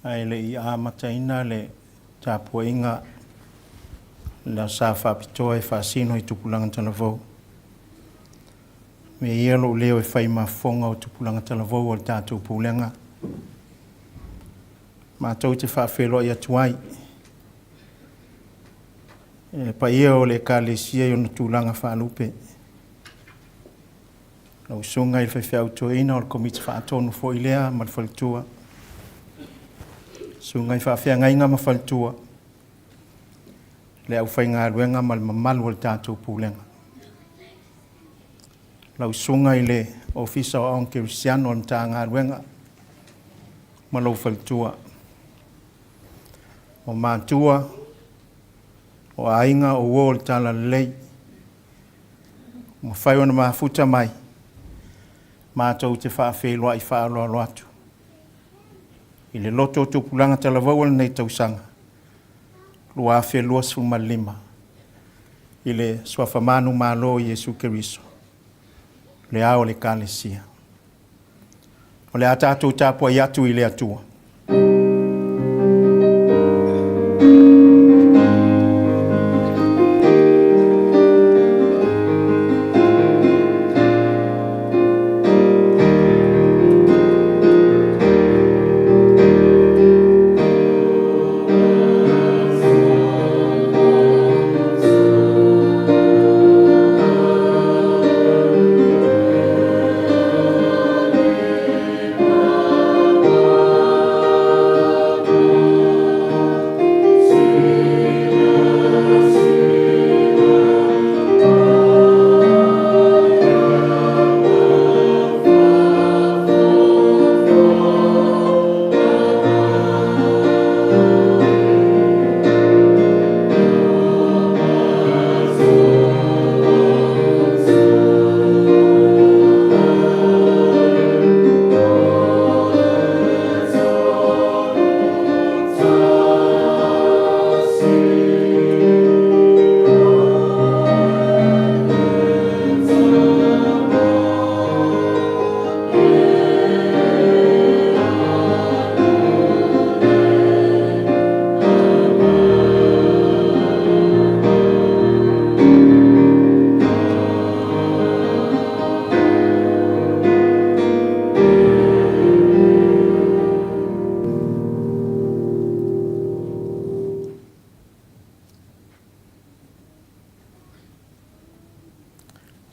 Ae le i amataina le tapuaiga i le sa faapitoa e faasino i tupulaga talavou, avea ia lou leo e fai ma fofoga o tupulaga talavou o le tatou Pulega, matou te faafeiloai atu ai i le paia o le Ekalesia i ona tulaga faalupe. Lau Susuga i le Faifeau Toeaina o le Komiti Faatonu foi lea ma le faletua, susuga i faafeagaiga ma faletua, le aufaigaluega ma le mamalu o le tatou pulega. Lau Susuga i le Ofisa o Aoga Kerisiano o le Matagaluega ma lou faletua. O matua, o aiga, o uo o le talalelei, ua mafai ona mafuta mai matou te faafeiloai faaaloalo atu i le loto o tupulaga talavou o lenei tausaga 2025 i le suafa manumalo o Iesu Keriso, le Ao o le Ekalesia. O le a tatou tapuai atu i le Atua.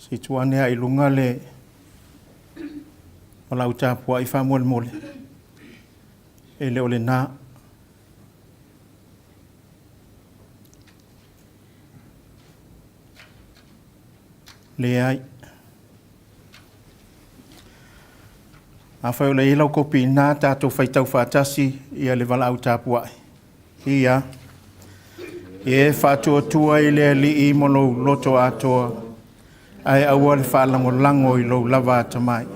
Se i tuu ane lava i luga le valaau tapuai faamolemole, e le o lena. Leai. Afai o lo o i ai lau kopi i ina, tatou faitau faatasi ia le valaau tapuai. Ia e faatuatua i le Alii ma lou loto atoa, ae aua le faalagolago i lou lava atamai.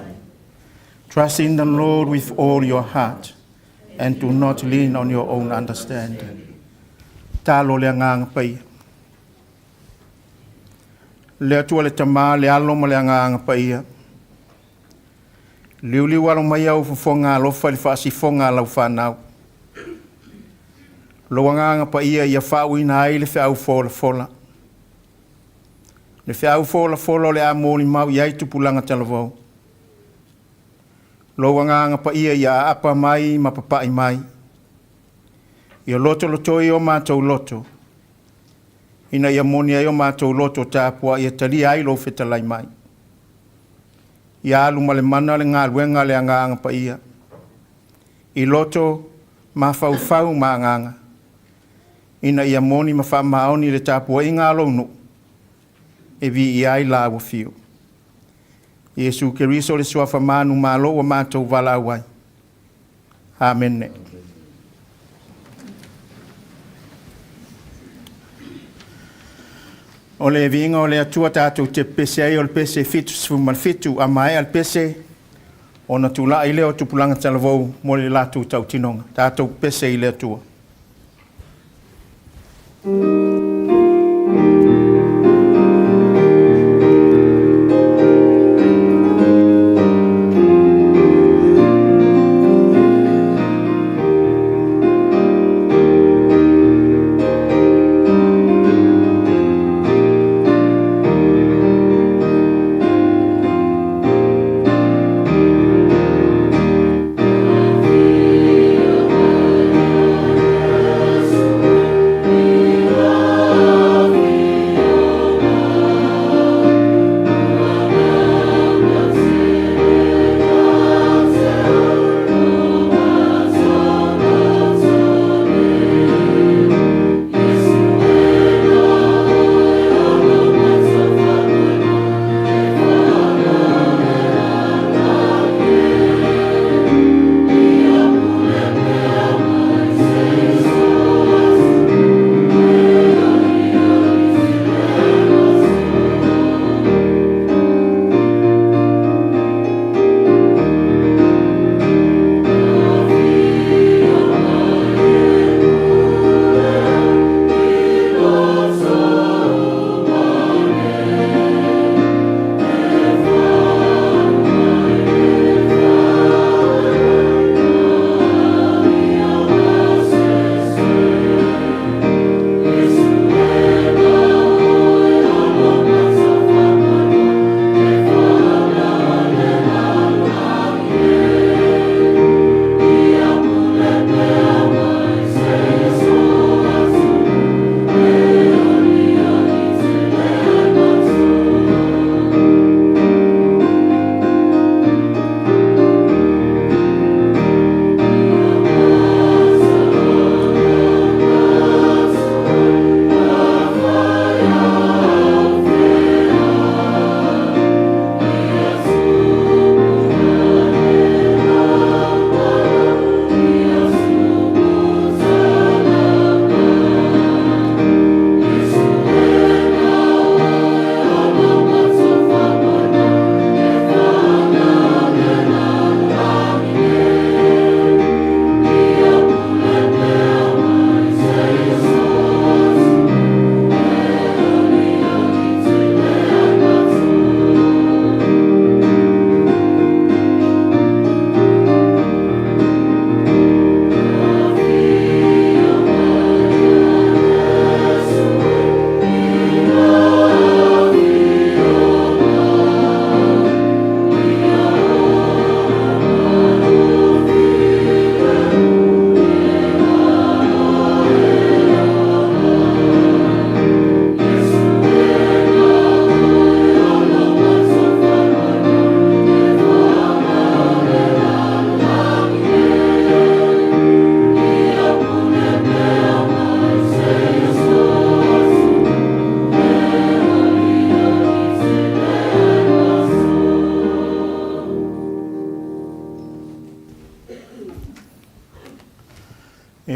Trust in the Lord with all your heart and do not lean on your own understanding. Talo le agaga paia. Le Atua le Tama, le Alo ma le Agaga Paia. Liuliu alo mai au fofoga alofa i le faasifoga a lau fanau. Lou agaga paia ia faauuina ai le feau folafola. Le feau folafola o le a molimau i ai tupulaga talavou. Lou agaga paia ia aapa mai ma papai mai. Ia lotolotoi o matou loto, ina ia moni ai o matou loto tapuai e talia ai lou fetalai mai. Ia alu ma le mana le galuega a le Agaga Paia, i loto, mafaufau ma agaga, ina ia moni ma faamaoni le tapuaiga a lou nuu, e viia ai la ua afio. Iesu Keriso le suafa manumalo ua matou valaau ai. Amene. O le viiga o le Atua tatou te pepese ai o le pese 77, a maea le pese, ona tulai lea o tupulaga talavou mo le latou tautinoga. Tatou pepese i le Atua.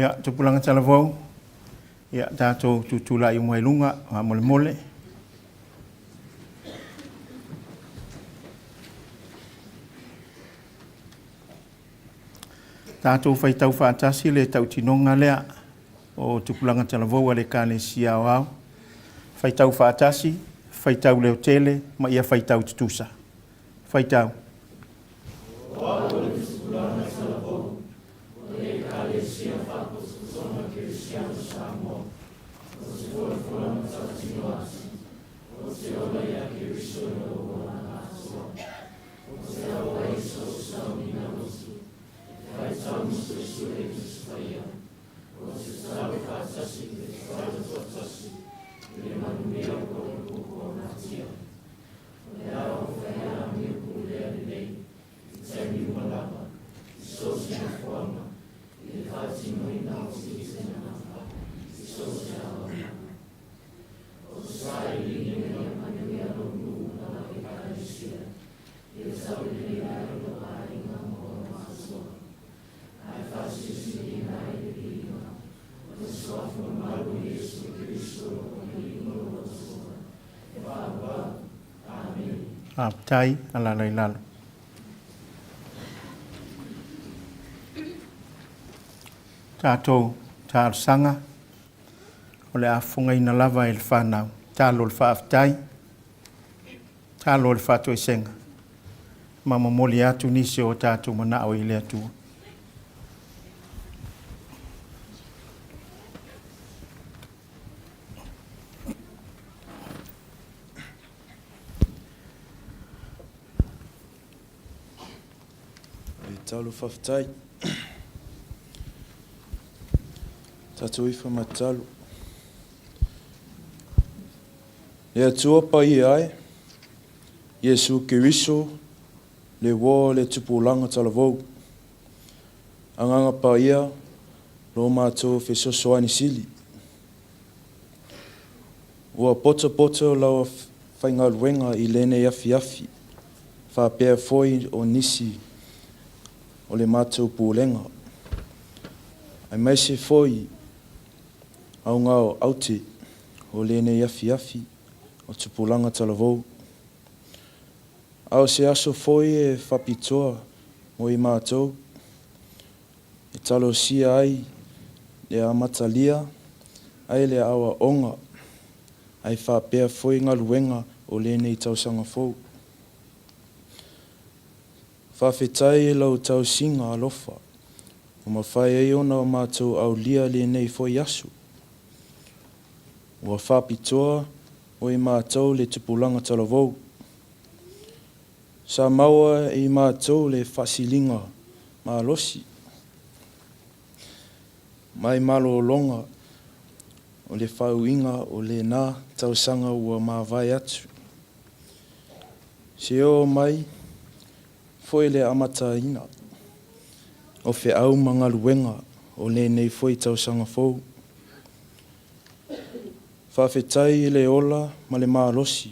Ia, tupulaga talavou, ia tatou tutulai uma i luga, faamolemole. Tatou faitau faatasi le tautinoga lea o tupulaga talavou a le Ekalesia Aoao. Faitau faatasi, faitau leotele ma ia faitau tutusa. Faitau. O au o le Tupulaga Talavou o le Ekalesia Faapotopotoga Kerisiano o Samoa, ou te folafola ma tautino atu, ou te ola ia Keriso i lou olaga atoa. Ou te auai i so o se sauniga lotu, e faitau ma suesue i Tusi Paia. Ou te tatalo faatasi i le tatalo toatasi i le manuia o lou nuu toamatia. O le a ou faia amio pulea lelei i taimi uma lava, i so o se nofoaga, i le faatinoina o tiute na nafa i so o se auaunaga. Ou te saili ina ia manuia lou nuu ma lau Ekalesia, ia tauleleia ai lou aiga ma ona matutua, ae faasilisiliina ai le viiga o le Suafa mamalu o Iesu Keriso lou Alii ma lou Atua, e faaauau. Amene. Faafetai, alaala i lalo. Tatou talosaga o le a fofogaina lava e le fanau. Talo o le faafetai, talo o le faatoesega, ma momoli atu nisi o tatou manao i le Atua. Le talo faafetai. Tatou ifo ma tatalo. Le Atua paia e, Iesu Keriso, le uo le tupulaga talavou. Agaga Paia, lo matou fesoasoani sili. Ua potopoto lau faigaluega i lenei afiafi, faapea foi o nisi o le matou pulega, aemaise foi auga o aute o lenei afiafi o tupulaga talavou. A o se aso foi e faapitoa mo i matou, e talosia ai le amatalia ai le aoaoga ae faapea foi galuega o lenei tausaga fou. Faafetai i lau tausiga alofa ua mafai ai ona matou aulia lenei foi aso. Ua faapitoa mo i matou le tupulaga talavou. Sa maua e i matou le faasiliga malosi mai malologa o le faauiga o lena tausaga ua mavae atu. Se oo mai foi le amataina o feau ma galuega o lenei foi tausaga fou. Faafetai i le ola ma le malosi,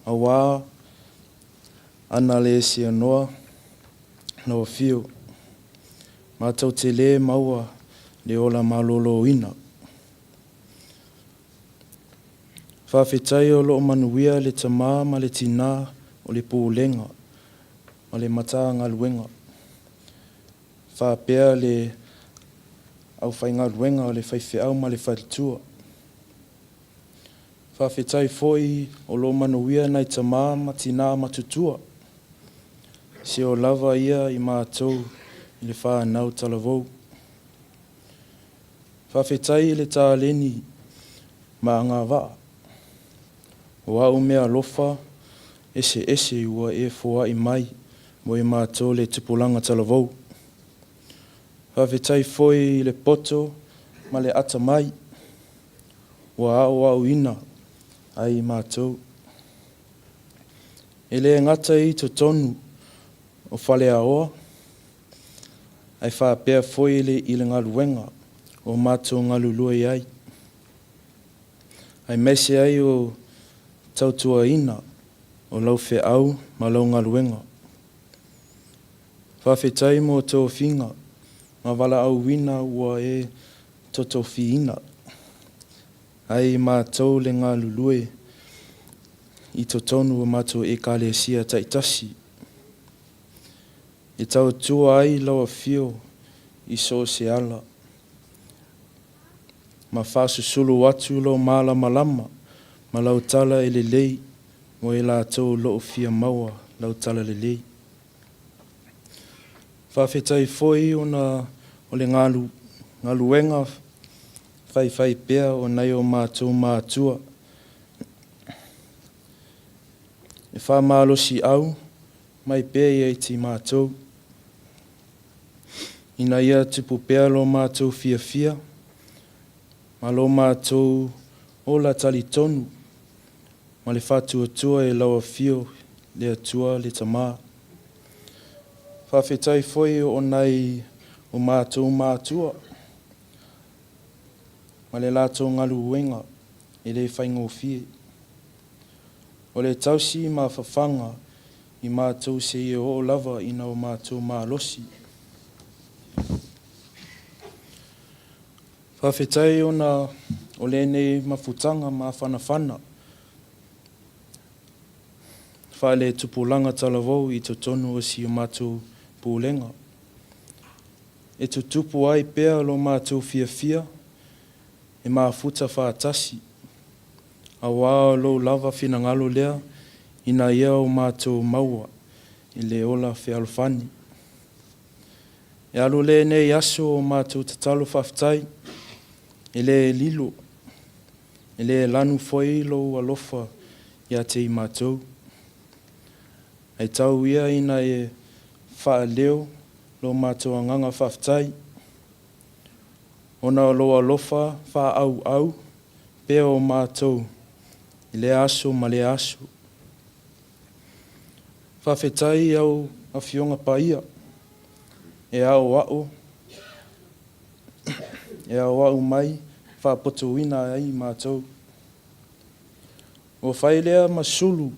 aua ana le seanoa lau afio, matou te le maua le ola maloloina. Faafetai o lo o manuia le tama ma le tinā o le Pulega ma le Matagaluega, faapea le aufaigaluega o le faifeau ma le faletua. Faafetai foi o lo o manuia nai tama ma tinā matutua, se o lava ia i matou i le fanau talavou. Faafetai i le taleni ma agavaa, o au meaalofa eseese ua e foai mai mo i matou le tupulaga talavou. Faafetai foi i le poto ma le atamai ua aoaoina ai i matou. E le gata i totonu o faleaoa, ae faapea foi i le galuega o matou galulue ai, aemaise ai o tautuaina o lau feau ma lau galuega. Faafetai mo tofiga ma valaauina ua e totofiina ai matou le galulue i totonu o matou Ekalesia taitasi, e tautua ai lau Afio i so o se ala, ma faasusulu atu lou malamalama ma lau tala e lelei mo i latou o lo o fia maua lau tala lelei. Faafetai foi ona o le galuega faifaipea o nai o matou matua e faamalosiau mai pea ia te matou, ina ia tupu pea lo matou fiafia ma lo matou ola talitonu ma le faatuatua i lau Afio le Atua le Tama. Faafetai foi o nai o matou matua ma le latou galuega e le faigofie. O le tausi ma fafaga i matou seia oo lava ina o matou malosi. Faafetai ona o lenei mafutaga mafanafana faale-tupulaga talavou i totonu o si o matou Pulega, e tutupu ai pea lo matou fiafia e mafuta faatasi, aua o lou lava finagalo lea ina ia o matou maua i le ola fealofani. E alu lenei aso o matou tatalo faafetai, e le lilo, e le lanu foi lou alofa ia te i matou. Ae tau ia ina e faaleo lo matou agaga faafetai, ona o lou alofa faaauau pea o matou i lea aso ma lea aso. Faafetai i au Afioga Paia e aoao e aoao mai faapotoina ai matou. Ua fai lea ma sulu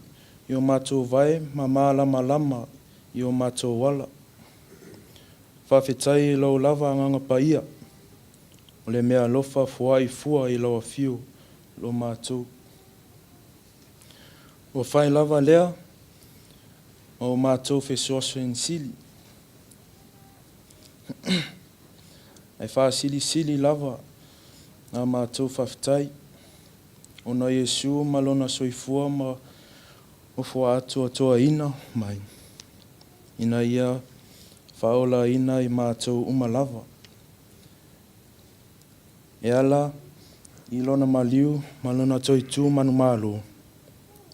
i o matou vae ma malamalama i o matou ala. Faafetai i lou lava Agaga Paia, o le meaalofa foai fua i lau Afio lo matou. Ua fai lava lea ma o matou fesoasoani sili. Ae faasilisili lava a matou faafetai, ona o Iesu ma Lona soifua ma ofoaatoatoaina mai, ina ia faaolaina i matou uma lava. E ala i Lona maliu ma Lona toitū manumalo,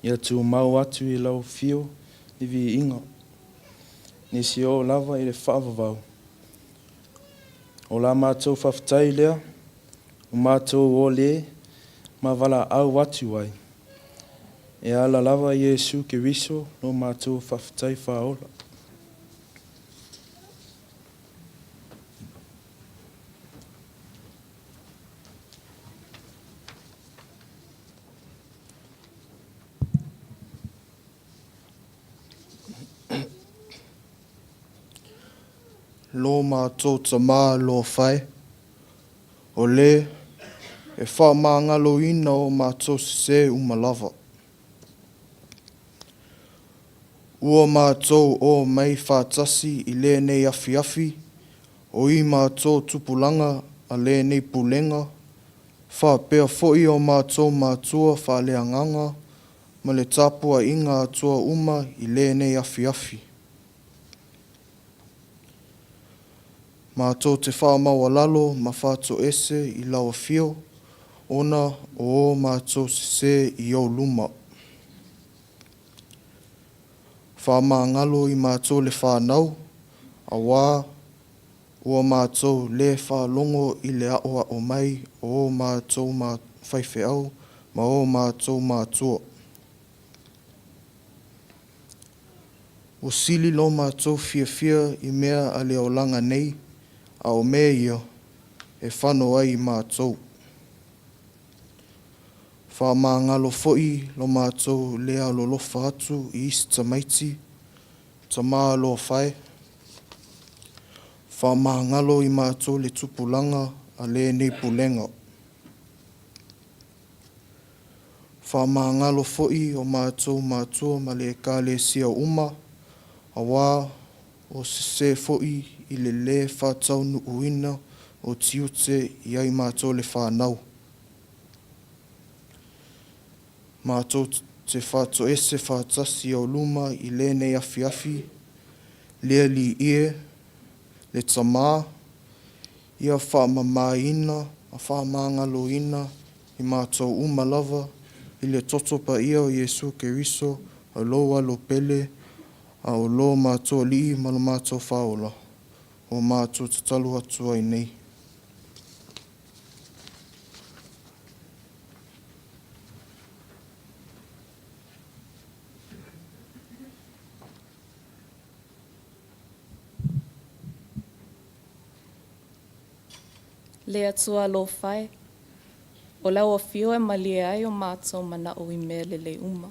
ia tumau atu i lau Afio le viiga, nisi oo lava i le faavavau. O la matou faafetai lea, o matou o le ma valaau atu ai, e ala lava i Iesu Keriso lo matou faafetai faaola. Lo matou Tama alofa e, o le e faamagaloina o matou sesē uma lava. Ua matou o mai faatasi i lenei afiafi o i matou tupulaga a lenei Pulega, faapea foi o matou matua faaleagaga ma le tapuaiga Atua uma i lenei afiafi. Matou te faamaualalo ma faatoese i lau Afio ona o o matou sesē i ou luma. Faamagalo i matou le fanau, auā ua matou le faalogo i le aʻoaʻo mai o o matou faifeau ma o matou matua. Ua sili lo matou fiafia i mea a le olaga nei, a o mea ia e fano ai i matou. Faamagalo foi lo matou le alolofa atu i isi tamaiti, tama alofa e. Faamagalo i matou le tupulaga a lenei Pulega. Faamagalo foi o matou matua ma le Ekalesia uma, auā o sese foi i le lē faataunuuina o tiute i ai matou le fanau. Matou te faatoese faatasi i ou luma i lenei afiafi, le Alii e, le Tama, ia faamamaina ma faamagaloina i matou uma lava i le Toto Paia o Iesu Keriso o lou Alo pele a o lo matou Alii ma lo matou Faaola, ua matou tatalo atu ai nei. Le Atua alofa e, o lau afio e malie ai o matou manaʻo i mea lelei uma.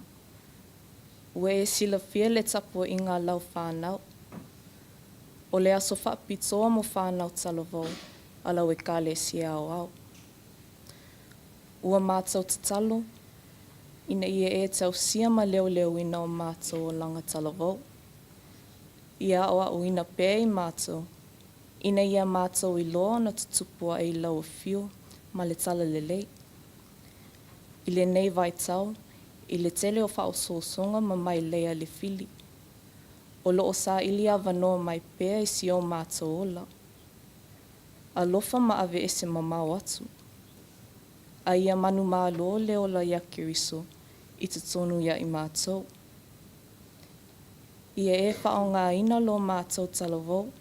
Ua e silafia le tapuaiga a lau fanau. O le aso faapitoa mo fanau talavou a lau Ekalesia Aoao. Ua matou tatalo ina ia e tausia ma leoleoina o matou olaga talavou. Ia aʻoaʻoina pea i matou ina ia matou iloa ona tutupu aʻe i lau afio ma le talalelei. I lenei vaitau, i le tele o faaosoosoga ma mailei a le fili, o lo o saili avanoa mai pea i si o matou ola. Alofa ma aveese mamao atu. A ia manumalo le ola iā Keriso i totonu iā i matou. Ia e faaaogaina lo matou talavou,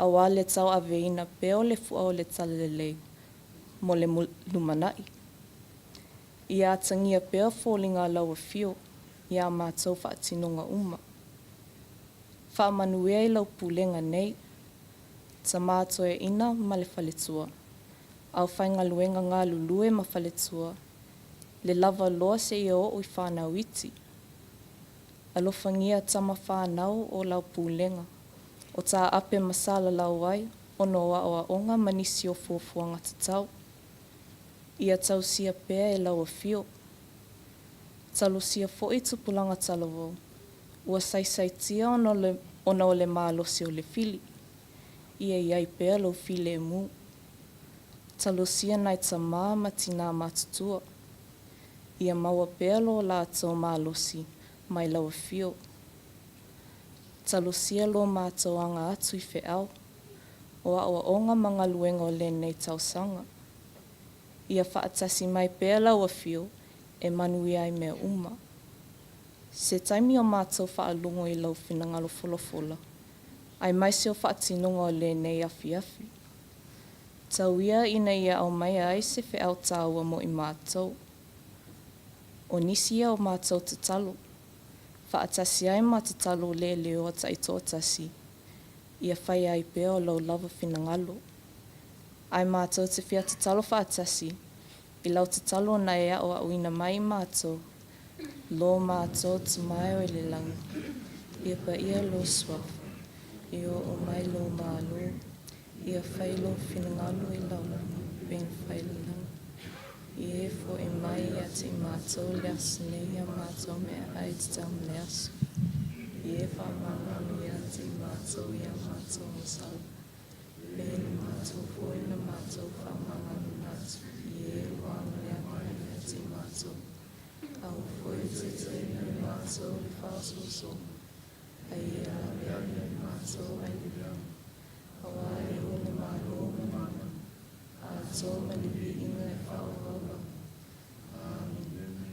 auā le tauaveina pea o le fua o le talalelei mo le lumanai. Ia atagia pea foliga o lau afio i a matou faatinoga uma. Faamanuia i lau pulega nei, tama toeaina ma le faletua, aufaigaluega galulue ma faletua, le lava loa seia oo i fanau iti. Alofagia tama fanau o lau pulega, o taape ma salalau ai ona o aoaoga ma nisi o fuafuaga tatau. Ia tausia pea e lau afio. Talosia foi tupulaga talavou, ua saisaitia ona o le malosi o le fili. Ia i ai pea lou filemu. Talosia nai tama ma tinā matutua. Ia maua pea lo latou malosi mai lau afio. Talosia lo matou aga atu i feau, o aoaoga ma galuega o lenei tausaga. Ia faatasi mai pea lau afio e manuia ai mea uma. Se taimi o matou faalogo i lau finagalo folafola, aemaise o faatinoga o lenei afiafi. Tau ia ina ia aumaia ai se feau taua mo i matou. O nisi ia o matou tatalo, faatasi ai ma tatalo leleoa taitoatasi, ia faia ai pea o lou lava finagalo. Ae matou te fia tatalo faatasi i lau tatalo na e aʻoaʻoina mai i matou, Lo matou Tama e o i le lagi, ia paia lou Suafa, ia oo mai lou Malo, ia fai lou finagalo i lau luma pei ona fai i le lagi. Ia e foʻi mai ia te i matou le aso nei ia matou meaai tatau ma le aso. Ia e faamagalo ia te i matou ia matou masalo, pei ona matou foi na matou faamagaloina atu i e ua agalea mai ia te i matou. Aua foi e taitaiina i matou i le faaosoosoga, a ia laveai i matou ai le lagi, auā e ou le Malo ma le mana, atoa ma le viiga e faaauau lava. Amene.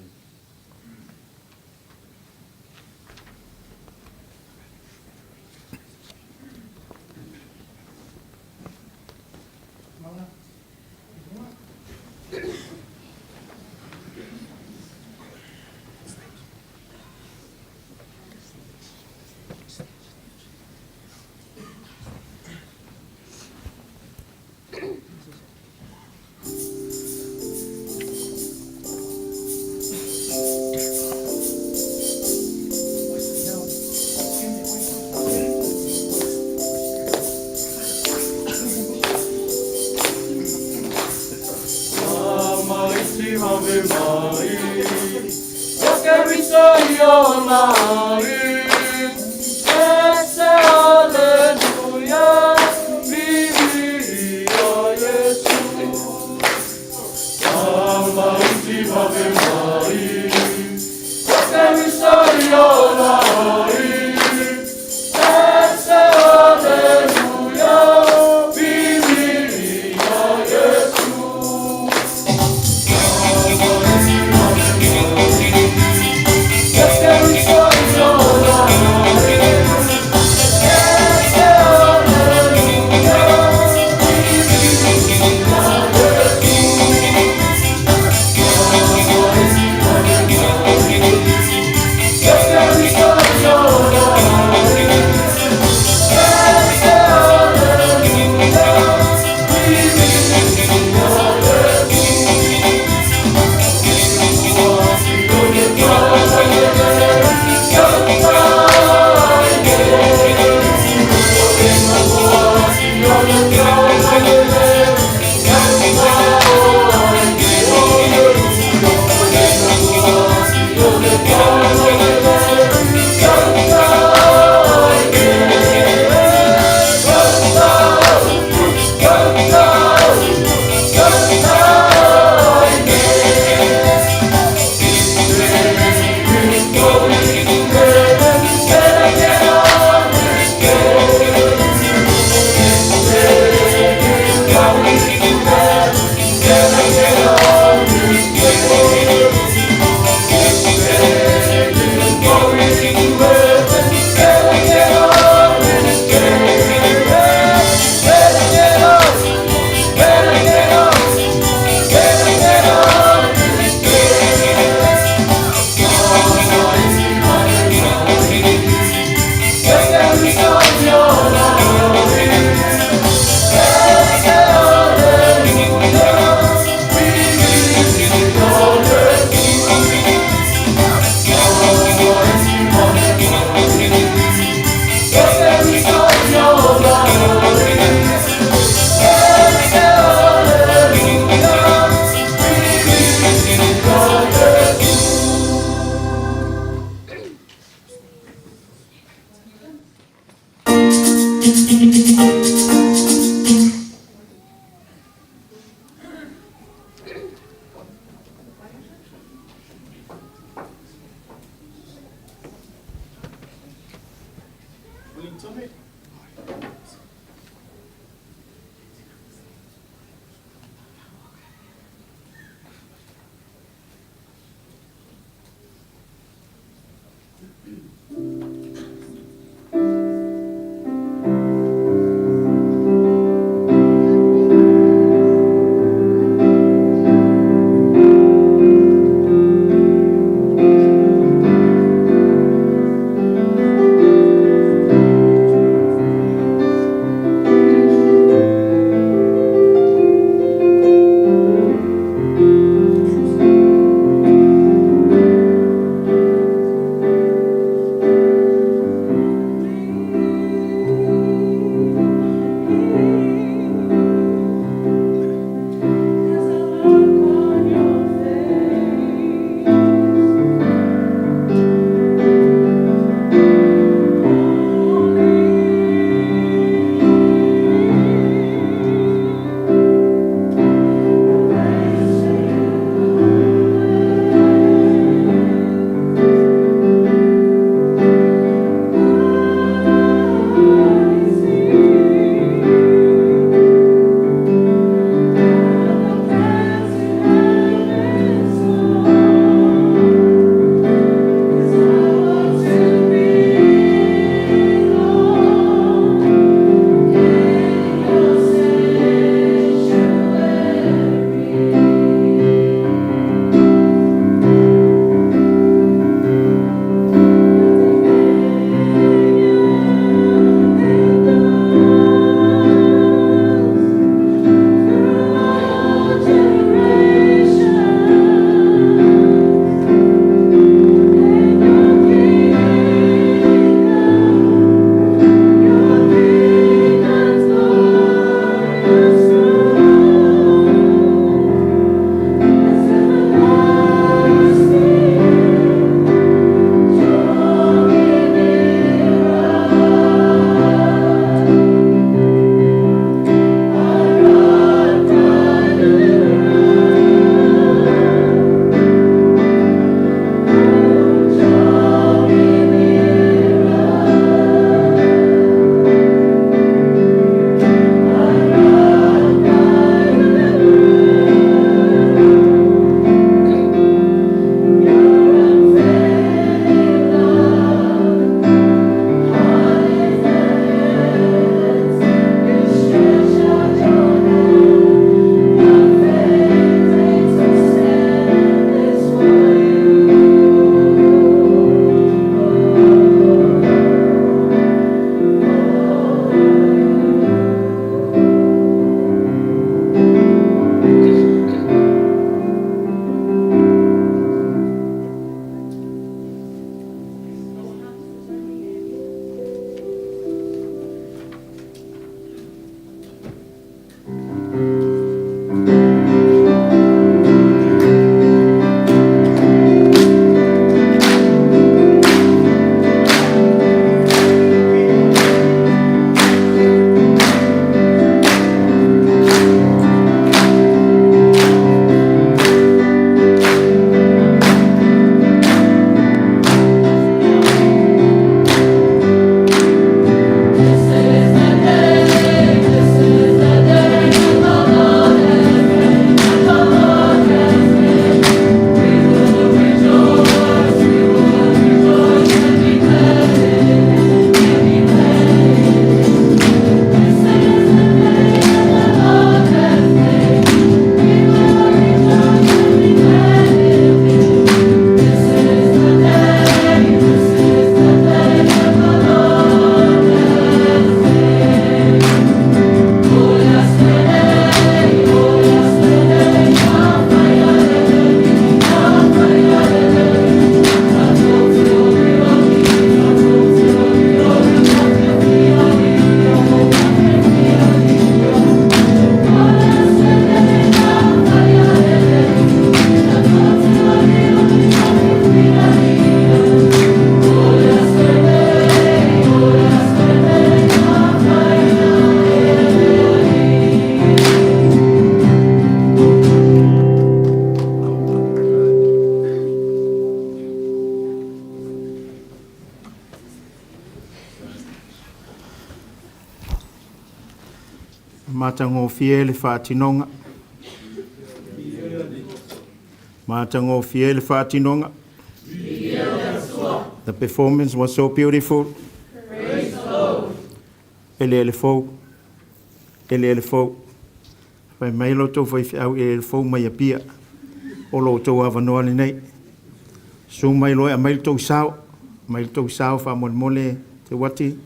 Matagofie le faatinoga. Matagofie le faatinoga. The performance was so beautiful. Eleele fou. Eleele fou. Fai mai lo outou faifeau eleele fou mai Apia. O lo outou avanoa lenei. Susu mai loa e aumai lo outou sao. Aumai lo outou sao faamolemole Teuati.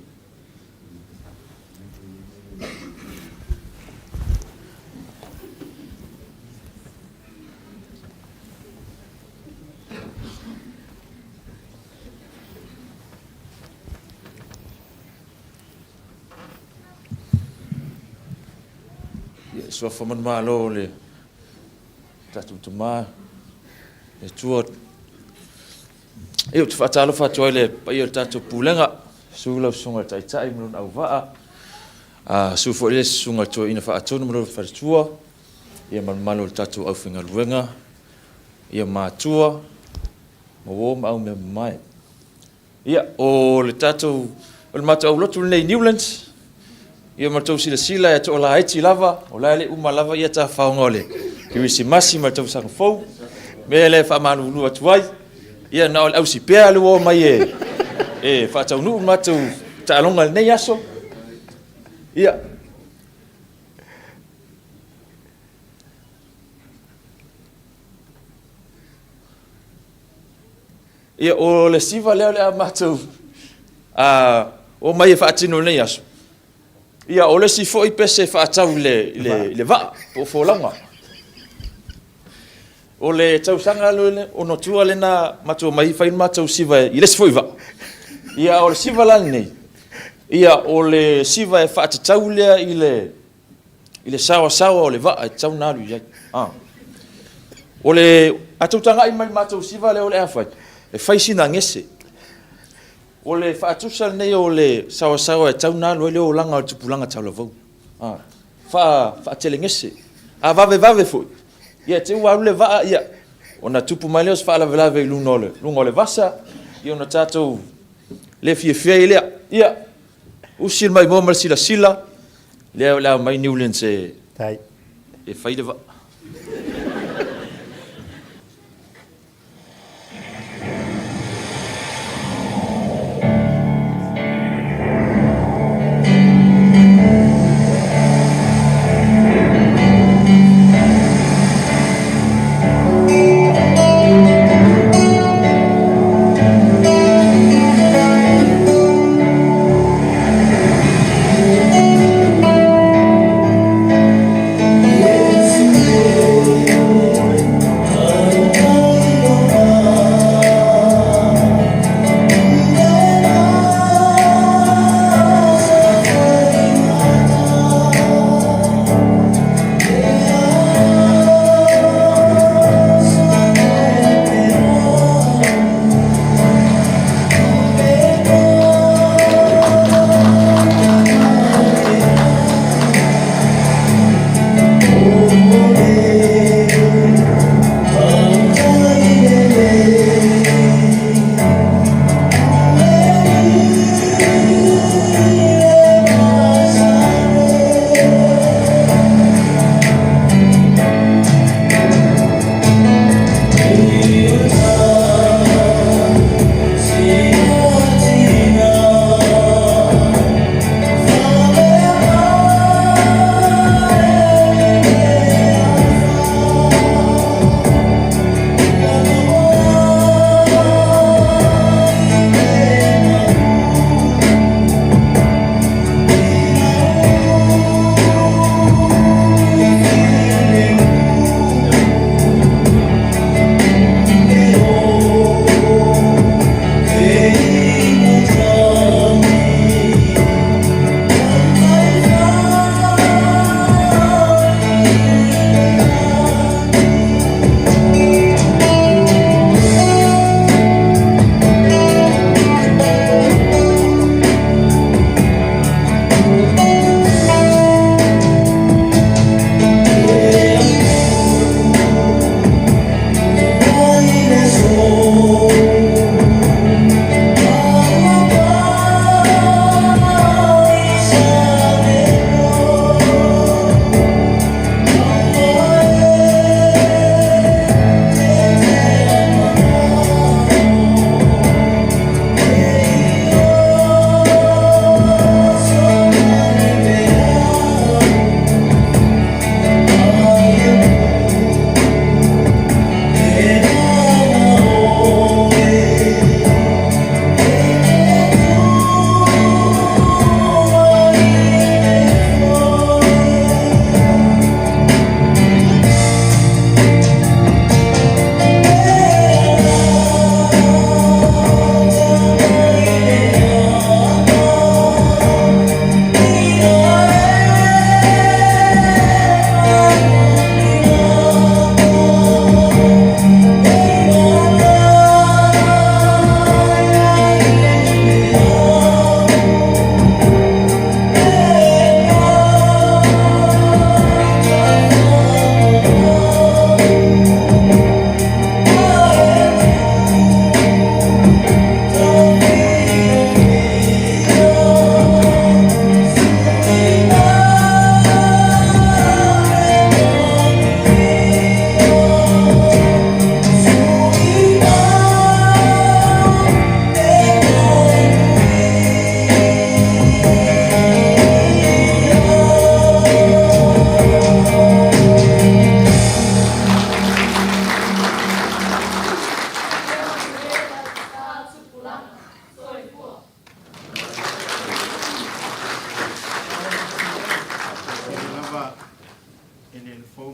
Ia, suafa manumalo o le tatou tama, le Atua. Ia, ou te faatalofa atu ai i le paia o le tatou Pulega, susu lau Susuga i le Taitai ma lona auvaa, susu foi le Susuga i le Toeaina Faatonu ma lona faletua, ia ma le mamalu o le tatou aufaigaluega, ia matua, ma uo ma aumeamamae. Ia, o le tatou, o le matou aulotu lenei i Newlands, ia ma le tou silasila e toalaiti lava, o la e le i uma lava ia tafaoga o le Kerisimasi ma le tausaga fou, mea lea e faamalulu atu ai, ia na o le ausi pea le ua omai e, e faataunuu le matou taaloga i lenei aso. Ia, Ia, o le siva lea o le a matou omai e faatino i lenei aso. Ia, o le isi foi pese e faatau i le, i le, i le vaa, po o folauga. O le tausaga ona tua lena matou omai fai le matou siva i le isi foi vaa. Ia, o le siva la lenei, ia, o le siva e faatatau lea i le, i le saoasaoa o le vaa e tatau ona alu i ai. A. O le, a tou tagai mai i le matou siva lea o le a fai, e fai sina gese. O le faatusa lenei o le saoasaoa e tatau ona alu ai le olaga o le tupulaga talavou. A. Faa, faatelegese. A vavevave foi, ia te i ua alu le vaa, ia, ona tupu mai lea o se faalavelave i luga o le, luga o le vasa, ia ona tatou le fiafia ai lea. Ia, usi le maimoa ma le silasila, Lea o le a omai Newlands e, e fai le vaa.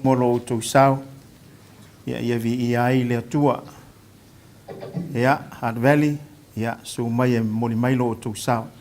mo lo outou sao, ia, ia viia ai le Atua. Ia, Hart Valley, ia, susu mai e momoli mai lo outou sao.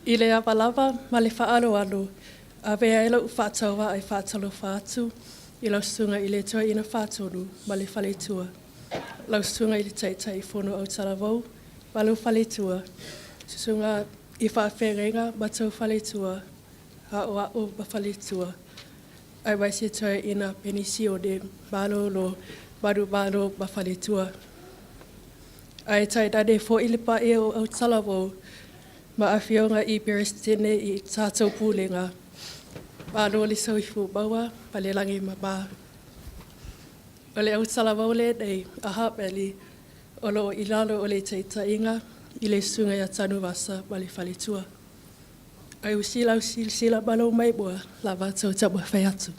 I le ava lava ma le faaaloalo, avea ai lo'u faatauvaa e faatalofa atu i lau Susuga i le Toeaina Fatonu ma le Faletua, lau Susuga i le Taitaifono Autalavou ma lou Faletua, Susuga i Faafeagaiga ma tou Faletua, Aoao ma Faletua, aemaise Toeaina Penisione malolo manumalo ma Faletua. Ae tainane foi le paia o Autalavou ma Afioga i Peresetene i tatou Pulega. Malo le soifua maua ma le lagi e mama. O le autalavou lenei a Hapeli o lo o i lalo o le taitaiga i le Susuga ia Tanuvasa ma le Faletua. Ae usi lau silasila ma lou maimoa lava tou taumafai atu.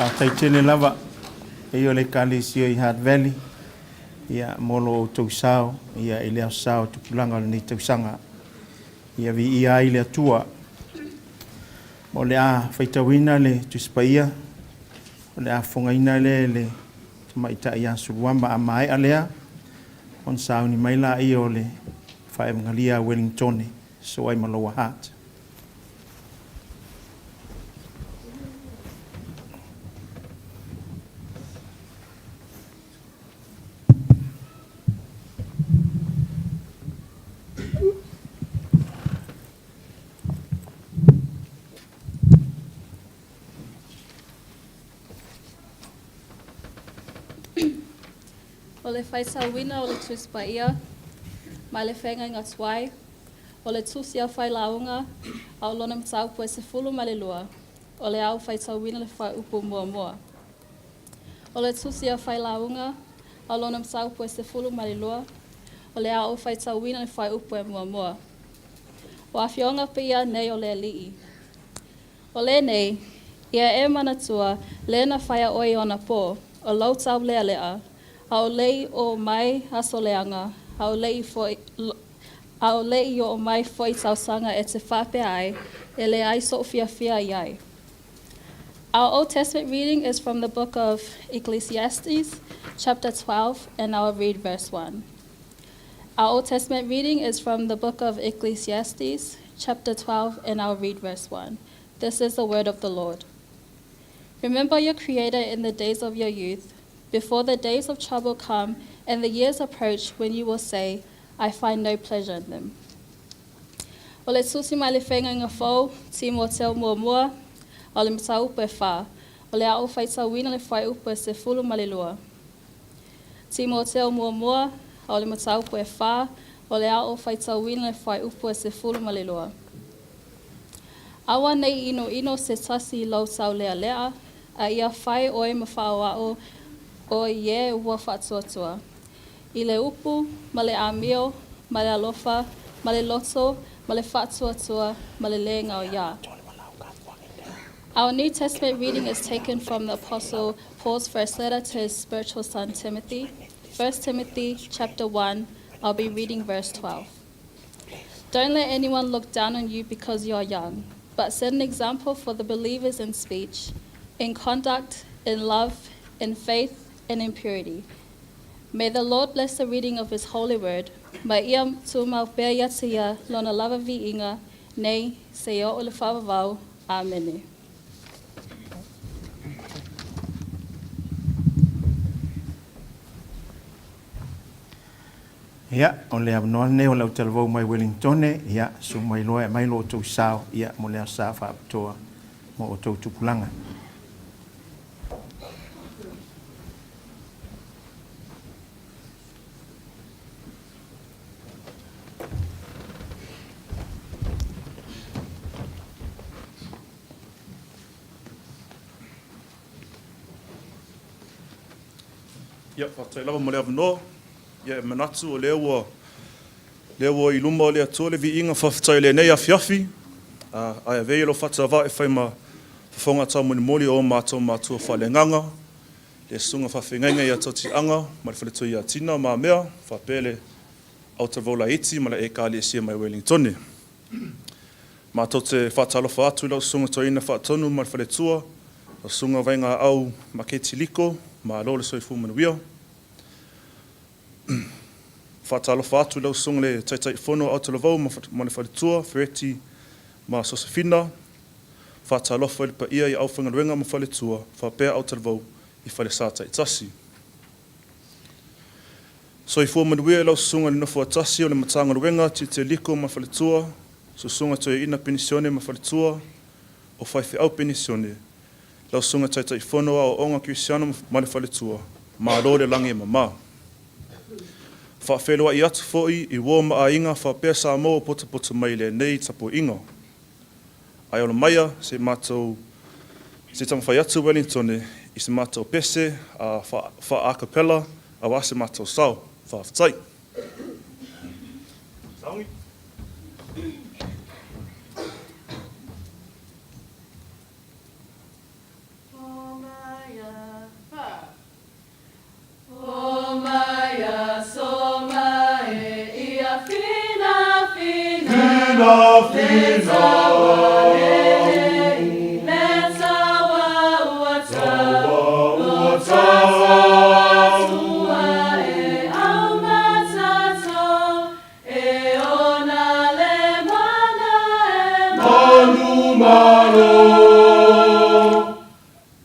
Faafetai tele lava e ia o le Ekalesia i Hart Valley ia mo lo outou sao ia i le Aso Sa o Tupulaga o lenei tausaga. Ia viia ai le Atua. O le a faitauina le Tusi Paia, o le a fofogaina lea e le tamaitai ia Suluama. A maea lea, ona sauni mai laia o le Faevagalia a Ueligitone, Sooaimaloa Hart. O le faitauina o le Tusi Paia mai le Feagaiga Tuai, o le Tusi a Failauga a o lona mataupu e 12, o le a ou faitauina le fuaiupu muamua. O le Tusi a Failauga a o lona mataupu e 12, o le a ou faitauina le fuaiupu e muamua. O Afioga Paia nei o le Alii. O lenei, ia e manatua le na faia oe anapo, o lou taulealea, a o le i oo mai aso leaga, a o le i foi a o le i oo mai foi tausaga e te faapea ai, e leai soʻu fiafia i ai. Our Old Testament reading is from the book of Ecclesiastes, chapter 12, and I will read verse 1. Our Old Testament reading is from the book of Ecclesiastes, chapter 12, and I'll read verse 1. This is the word of the Lord. Remember your Creator in the days of your youth, before the days of trouble come and the years approach when you will say, I find no pleasure in them. O le Tusi mai le Feagaiga Fou, Timoteo Muamua, o le Mataupu e fa, o le a ou faitauina le fuaiupu e 12. Timoteo Muamua, o le Mataupu e fa, o le a ou faitauina le fuaiupu e 12. Aua ne i inoino se tasi i lou taulealea, a ia fai oe ma faaoao oe i e ua faatuatua, i le upu, ma le amio, ma le alofa, ma le loto, ma le faatuatua, ma le le gaoiā. Our New Testament reading is taken from the Apostle Paul's first letter to his spiritual son Timothy, 1 Timothy chapter 1. I'll be reading verse 12. Don't let anyone look down on you because you are young, but set an example for the believers in speech, in conduct, in love, in faith, and in purity. May the Lord bless the reading of his holy word. Ma ia tumau pea ia te ia lona lava viiga, nei, seia oo i le faavavau. Amene. Ia, o le avanoa lenei o le autalavou mai Welingtone, ia, susu mai loa e aumai lo outou sao, ia, mo le Aso Sa faapitoa mo outou tupulaga. Ia, faafetai lava mo le avanoa. Ia, e manatu o lea ua, lea ua i luma o le Atua le viiga faafetai i lenei afiafi, ae avea ia lou faatauvaa e fai ma fofoga taumolimoli o o matou matua faaleagaga, le susuga faafeagaiga ia Tautiaga ma le faletua ia Tina ma Mea, faapea le autalavou laiti ma le Ekalesia mai Welingtone. Matou te faatalofa atu i lau Susuga Toeaina Faatonu ma le faletua, lau Susuga Vaigaau Maketi Liko, malo le soifua manuia. Faatalofa atu i lau Susuga i le Taitaifono o Autalavou ma le Faletua, Fereti ma Sosefina. Faatalofa i le paia i aufaigaluega ma faletua faapea Autalavou i falesa taitasi. Soifua manuia i lau Susuga i le Nofoatasi o le Matagaluega Tiute Liko ma Faletua, Susuga Toeaina Penisione ma Faletua, o Faifeau Penisione, lau Susuga Taitaifono o Aoaoga Kerisiano ma le Faletua, malo le lagi e mama. Faafeiloai atu foi i uo ma aiga faapea Samoa ua potopoto mai i lenei tapuaiga. Ae ola maia se matou se taumafai atu Wellingtone i se matou pese a faa-acapella aua se matou sao. Faafetai. Sauni.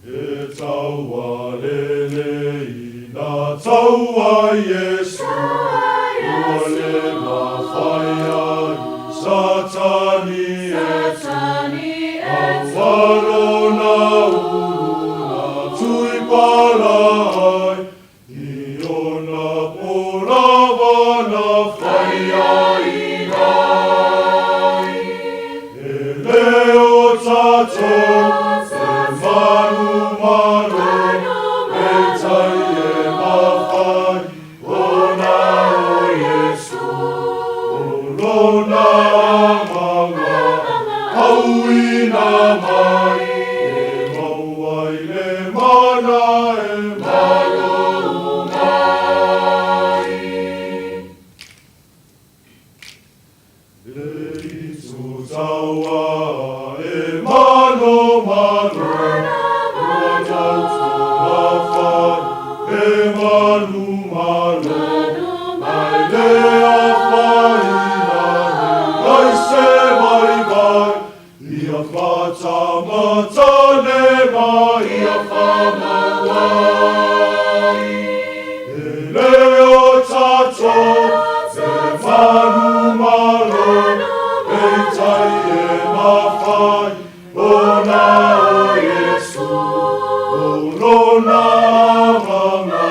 E taua lelei na taua Iesu, Ua leva fai ai Satani e tu, Aua lona ulu na tui pala ai, I ona po lava na whai ai ai. E leo tatou, e manu malo, E tai e mawhai, ona o Iesu, O lona amanga, hauina mai, E mau ai le mana e malo mai. Le itu taua e mano mano, Ua tautola whai e manu malo, Mai le awhaina he kai se vaivai, Ia whatamatane ma ia whamauai. E leo tatou, e manu malo, Peitai e mawhai, ona o Iesu, O lona amanga,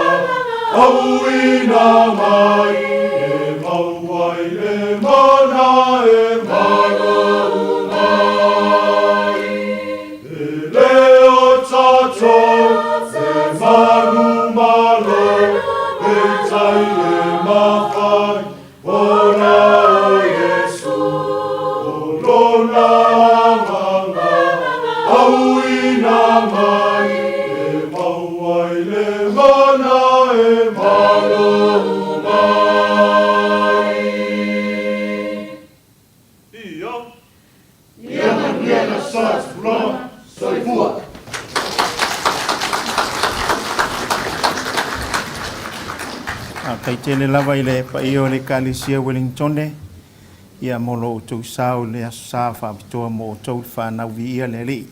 auina mai, E mau ai le mana e malo mai. E leo tatou, e manu malo, Peitai e mawhai, Ona o Iesu, o lona amanga, auina mai, e mau ai le mana e malo mai. Ia. Ia manuia le Aso Sa Tupulaga. Soifua. Faafetai tele lava i le paia o le Ekalesia Wellingtone, ia mo lo outou sao i le Aso Sa faapitoa mo outou le fanau viia le Alii.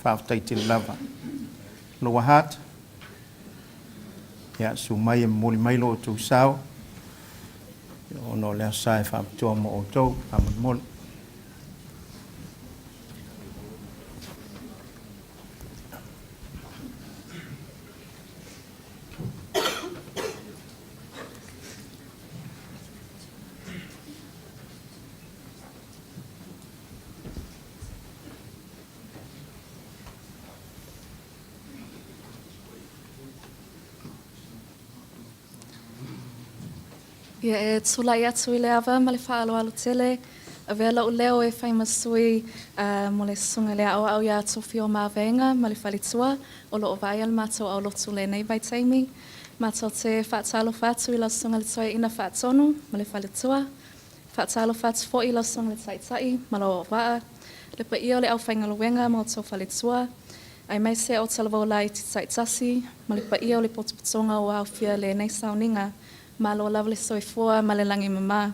Faafetai tele lava. Lower Hutt, ia susu mai e momoli mai lo outou sao, ona o le Aso Sa e faapitoa mo outou, faamolemole. Ia e tulai atu i le ava ma le faaaloalo tele, avea lou leo e fai ma sui mo le Susuga i le Aoao iā Tofio Mavaega ma le Faletua o lo o vaaia le matou aulotu i lenei vaitaimi. Matou te faatalofa atu i lau Susuga i le Toeaina Faatonu ma le Faletua. Faatalofa atu foi i lau Susuga i le Taitai ma lou auvaa, le paia o le aufaigaluega ma outou faletua, aemaise o talavou laiti taitasi ma le paia o le potopotoga ua aofia i lenei sauniga. Malo lava le soifua ma le lagi mama.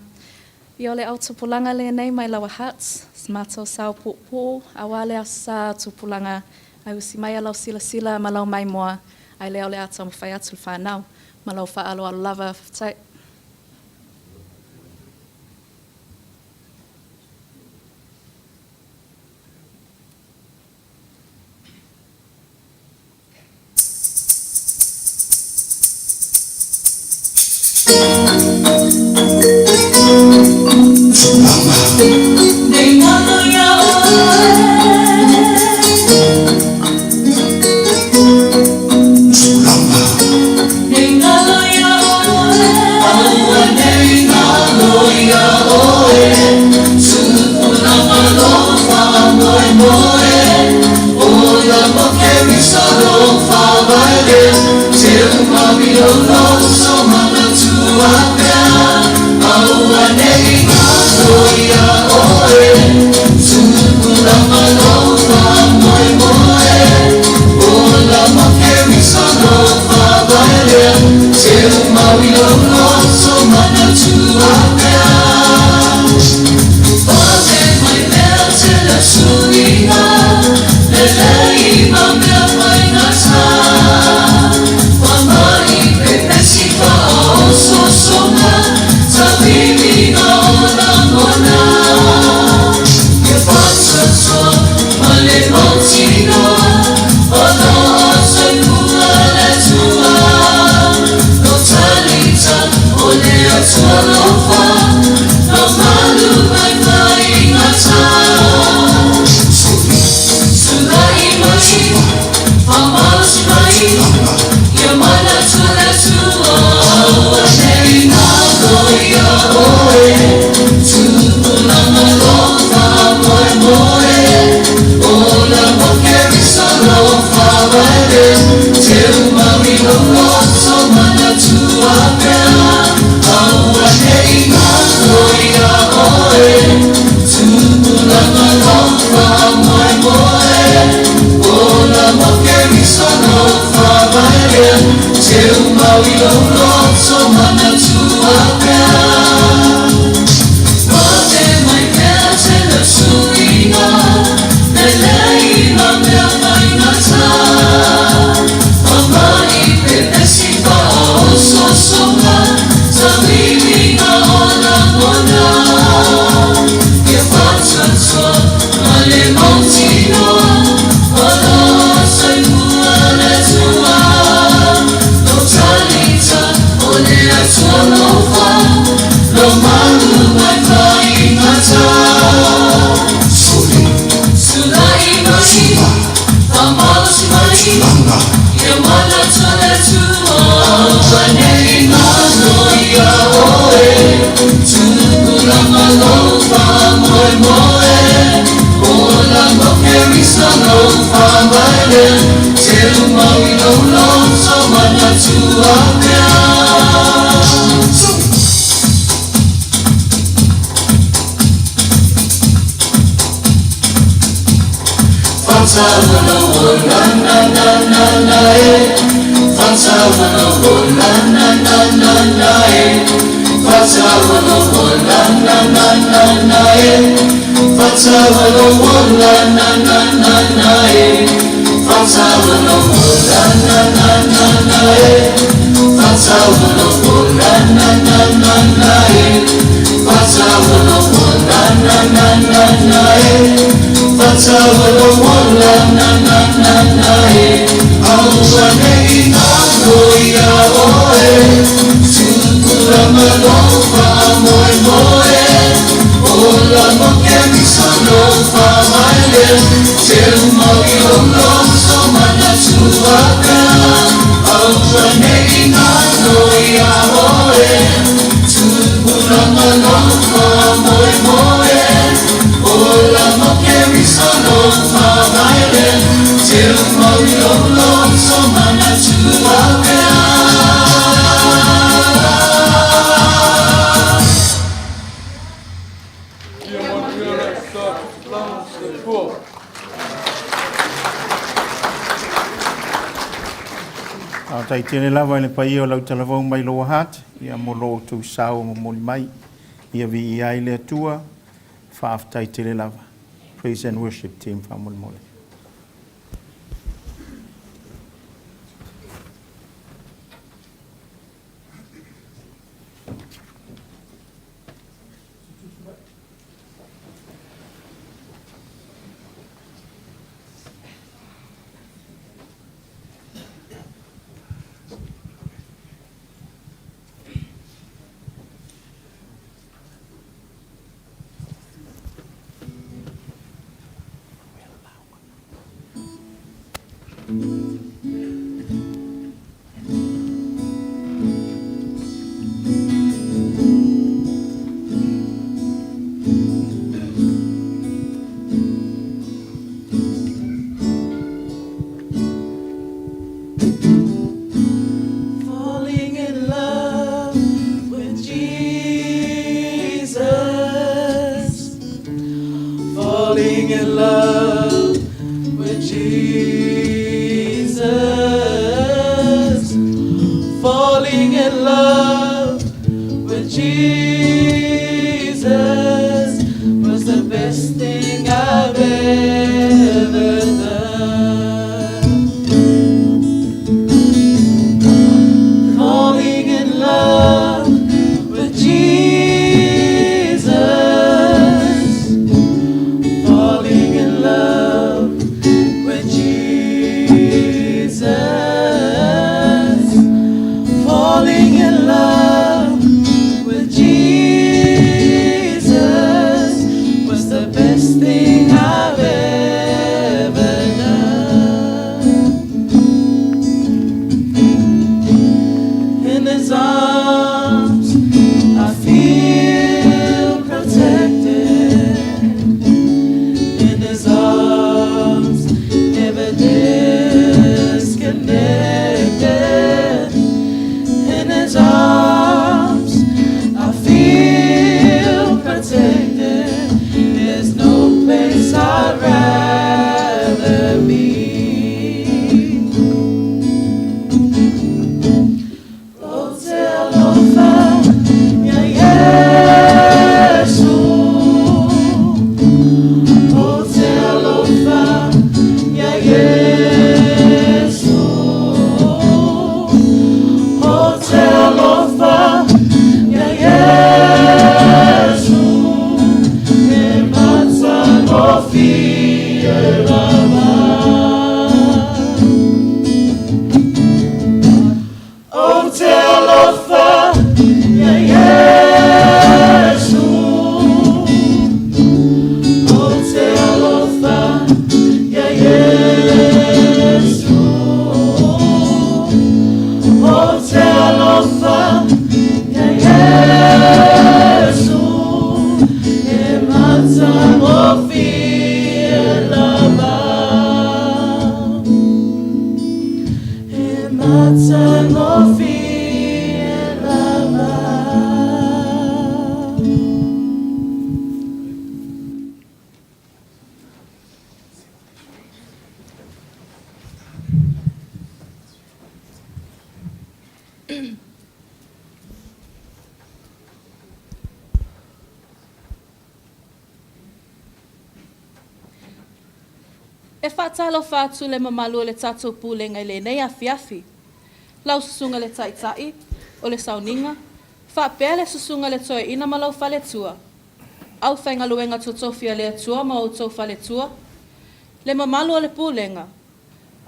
Ia o le Au Tupulaga lenei mai Lower Hutt, se matou sao puupuu aua le Aso Sa Tupulaga ae usi mai a lau silasila ma lau maimoa ae lea o le a taumafai atu le fanau. Ma lou faaaloalo lava. Faafetai. Faafetai tele lava i le paia o lau talavou mai Lower Hutt, ia mo lo outou sao momoli mai. Ia viia ai le Atua. Faafetai tele lava. Praise and worship team faamolemole. Falling in love with Jesus. Falling in love with Jesus. Falling in love with Jesus was the best thing I've ever done. Falling in love with Jesus. Falling in love with Jesus. Falling in love with Jesus was the best thing I've ever done. In his arms, I feel protected. In his arms, never disconnected. In his arms, I feel protected. There's no place I'd rather be. Ou te alofa ia Iesu. Ou te alofa ia Iesu. Ou te alofa ia Iesu. E matagofie lava. Ou te alofa ia Iesu. Ou te alofa ia Iesu. Ou te alofa ia Iesu. E matagofie lava. E matagofie lava. E faatalofa atu le mamalu o le tatou Pulega i lenei afiafi. Lau Susuga le Taitai o le Sauniga, faapea le Susuga le Toeaina ma lou faletua, aufaigaluega totofi a le Atua ma outou faletua, le mamalu o le Pulega,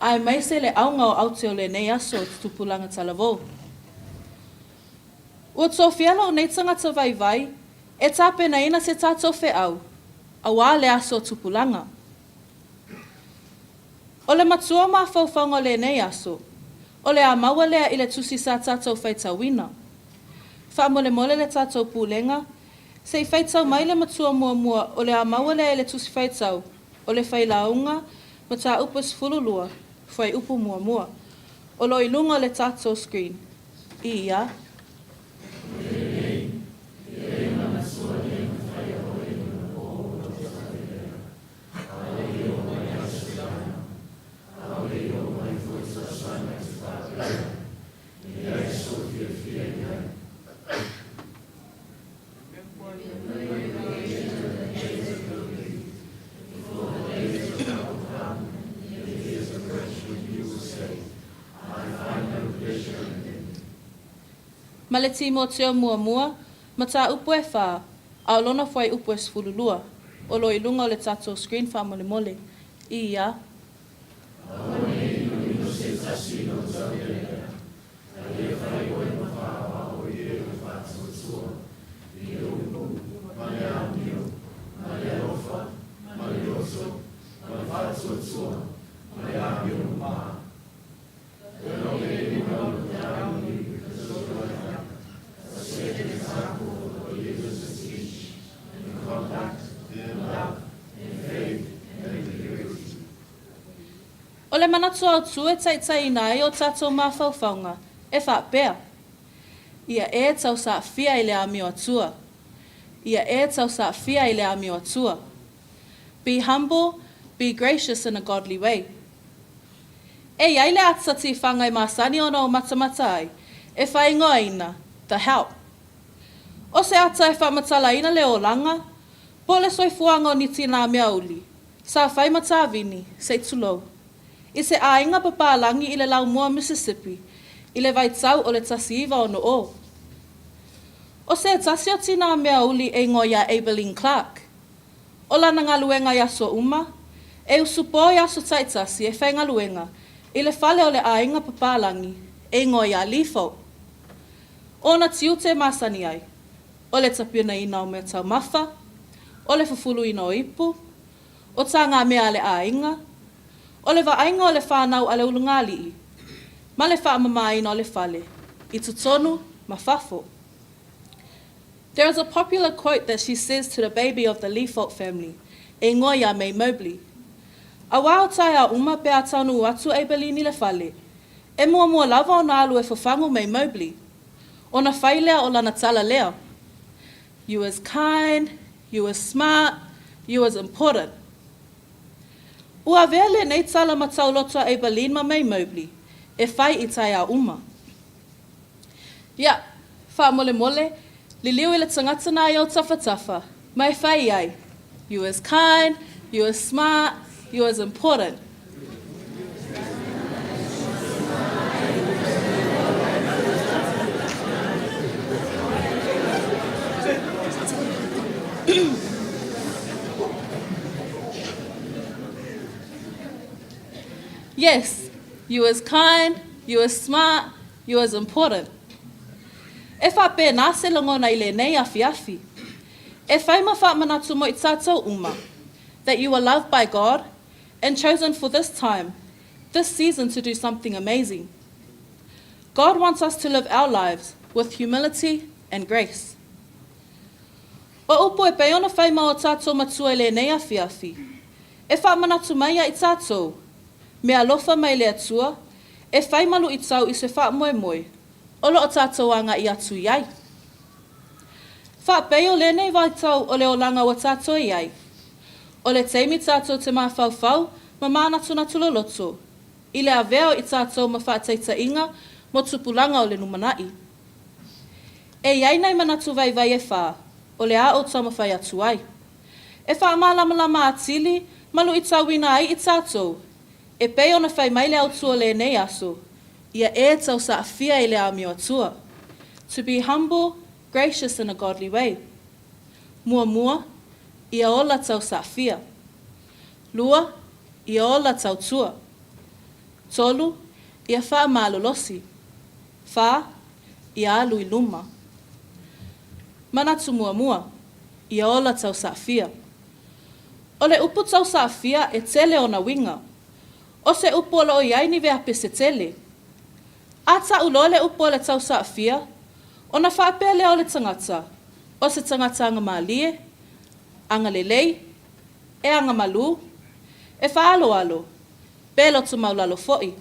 aemaise le auga o aute o lenei aso o Tupulaga Talavou. Ua tofia lou nei tagata vaivai e tapenaina se tatou feau, auā le aso o Tupulaga. O le matua mafaufauga o lenei aso, o le a maua lea i le tusi sa tatou faitauina. Faamolemole le tatou Pulega, se i faitau mai le matua muamua o le a maua lea i le tusi faitau o le Failauga mataupu e 12, fuaiupu muamua. O lo o i luga o le tatou screen. Ia. Ma le Timoteo muamua, mataupu e fa, a o lona fuaiupu e 12, o lo o i luga o le tatou screen faamolemole. Ia. Aua ne i inoino se tasi i lou taulealea, a ia fai oe ma faaoao i e ua faatuatua, i le upu, ma le amio, ma le alofa, ma le loto, ma le faatuatua, ma le amio mama. O le manatu autū e taitaiina ai o tatou mafaufauga e faapea, Ia e tausaafia i le amio Atua. Ia e tausaafia i le amio Atua. Be humble, be gracious in a godly way. E i ai le ata tiwhanga e masani ona o matamata ai, e whaingoaina, The Help. O se ata e whaamatalaina le olaga, po o le soifuaga o ni tinā mea uli, sa fai ma tāvini, sei tulou. I se ʻāiga papālagi i le laumua Mississippi, i le vaitau o le 1960. O se tasi o tinā mea uli e ingoa iā Aibileen Clark. O lana galuega i aso uma, e usu pō i aso taitasi e faigaluega i le fale o le ʻāiga papālagi e igoa iā Leefolt. O ona tiute e masani ai, o le tapenaina o mea taumafa, o le fufuluina o ipu, o tā ngā mea a le ʻāiga, o le vaaiga o le whānau a le ulugalii, ma le faamamāina o le fale, i totonu ma fafo. There is a popular quote that she says to the baby of the Leefolt family, e igoa iā Mae Mobley. Auā o taeao uma pe a taunuu atu Aibileen i le fale, e muamua lava ona alu e fafagu Mae Mobley. Ona fai lea o lana tala lea, You is kind, you is smart, you is important. Ua avea lenei tala ma tauloto a Aibileen ma Mae Mobley e fai i taeao uma. Ia, faamolemole, liliu i le tagata na i ou tafatafa, ma e fai ai, You is kind, you is smart, you is important. Yes, you is kind, you is smart, you is important. E faapena se lagona i lenei afiafi. E fai ma faamanatu mo i tatou uma, that you are loved by God and chosen for this time, this season to do something amazing. God wants us to live our lives with humility and grace. O upu e pei ona fai ma o tatou matua i lenei afiafi, e faamanatu mai ia i tatou, me alofa mai le Atua, e fai ma luitau i se faamoemoe o lo o tatou agaʻi atu i ai. Faapei o lenei vaitau o le olaga ua tatou i ai, o le taimi tatou te mafaufau ma manatunatu loloto i le avea o i tatou ma faataitaiga mo tupulaga o le lumanaʻi. E i ai nai manatu vaivai e fa o le a ou taumafai atu ai. E faamalamalama atili ma luitauina ai i tatou e pei ona fai mai le autū o lenei aso, ia e tausaafia i le amio Atua. To be humble, gracious in a godly way. Muamua, ia ola tausaafia. Lua, ia ola tautua. Tolu, ia faamalolosi. Fa, ia alu i luma. Manatu muamua, ia ola tausaafia. O le upu tausaafia e tele ona uiga. O se upu o lo o i ai ni veape se tele. A ta'u loa le upu a le tausaafia, ona faapea lea o le tagata, o se tagata agamalie, agalelei, e agamalū, e faaaloalo, pe loto maulalo fo'i.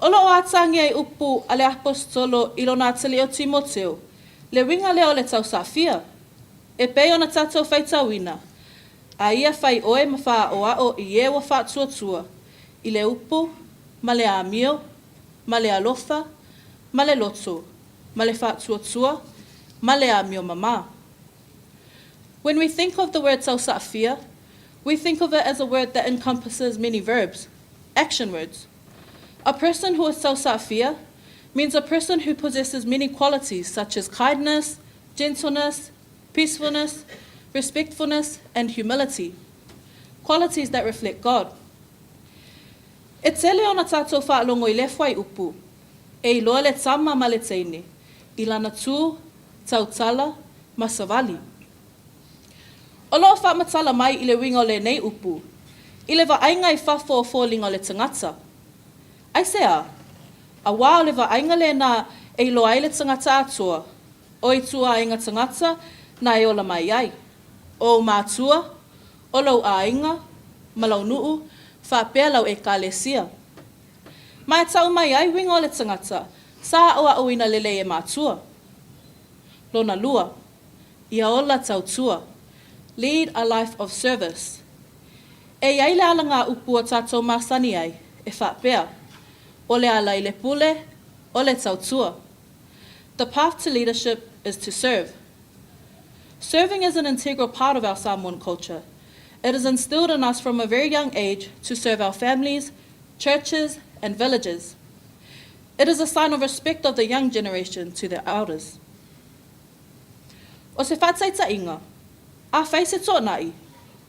O lo o atagia i upu a le Aposetolo i lona atalii o Timoteo, le uiga lea o le tausaafia, e pei ona tatou faitauina, A ia fai oe ma faaoao i e ua faatuatua i le upu, ma le amio, ma le alofa, ma le loto, ma le faatuatua, ma le amio mamā. When we think of the word tausaafia, we think of it as a word that encompasses many verbs, action words. A person who is tausaafia means a person who possesses many qualities such as kindness, gentleness, peacefulness, respectfulness, and humility, qualities that reflect God. E tele ona tātou faalogo i lea fuaiupu, e iloa le tama ma le teine, i lana tū, tautala, ma savali. O lo o faamatala mai i le uiga o lenei upu, i le vaaiga i fafo o foliga o le tagata. Aisea? Aua o le vaaiga lena e iloa ai le tagata atoa, o ituaiga tagata na e ola mai ai, o ou matua, o lou aiga, ma lou nuu, faapea lau ekalesia. Ma e tau mai ai uiga o le tagata, sa aʻoaʻoina lelei e matua. Lona lua, ia ola tautua, lead a life of service. E i ai le alagaupu ua tatou masani ai, e faapea, O le ala i le pule, o le tautua. The path to leadership is to serve. Serving is an integral part of our Samoan culture. It is instilled in us from a very young age to serve our families, churches, and villages. It is a sign of respect of the young generation to their elders. O se faataitaiga, afai se toonai,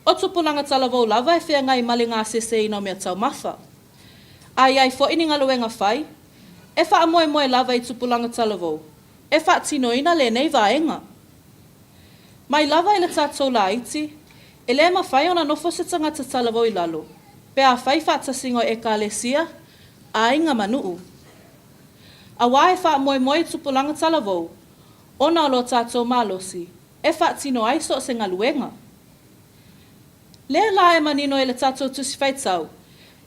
o tupulaga talavou lava e feagai ma le gaseseina o meataumafa. A i ai foi ni galuega fai, e faamoemoe lava i tupulaga talavou e faatinoina lenei vaega. Mai lava i le tatou laiti, e le mafai ona nofo se tagata talavou i lalo, pe afai faatasiga o Ekalesia, aiga ma nuu. Aua e faamoemoe i tupulaga talavou, ona o lo tatou malosi e faatino ai so o se galuega. Lea la e manino i le tatou Tusi Faitau,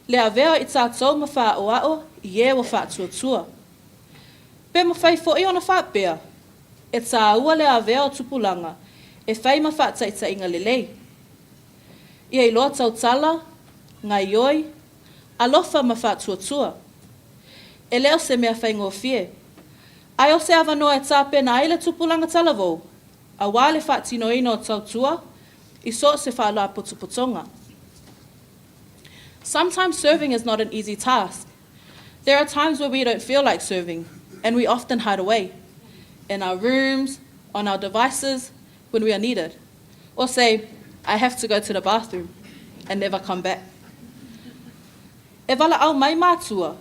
le avea o i tatou ma faaoao i e ua faatuatua. Pe mafai foi ona faapea, e tāua le avea o tupulaga e fai ma faataitaiga lelei. Ia iloa tautala, gaioi, alofa ma faatuatua. E le o se mea faigofie, ae o se avanoa e tapena ai le tupulaga talavou aua le faatinoina o tautua i so o se faalapotopotoga. Sometimes serving is not an easy task. There are times where we don't feel like serving, and we often hide away in our rooms, on our devices, when we are needed. Or say, I have to go to the bathroom, and never come back. E valaau mai matua,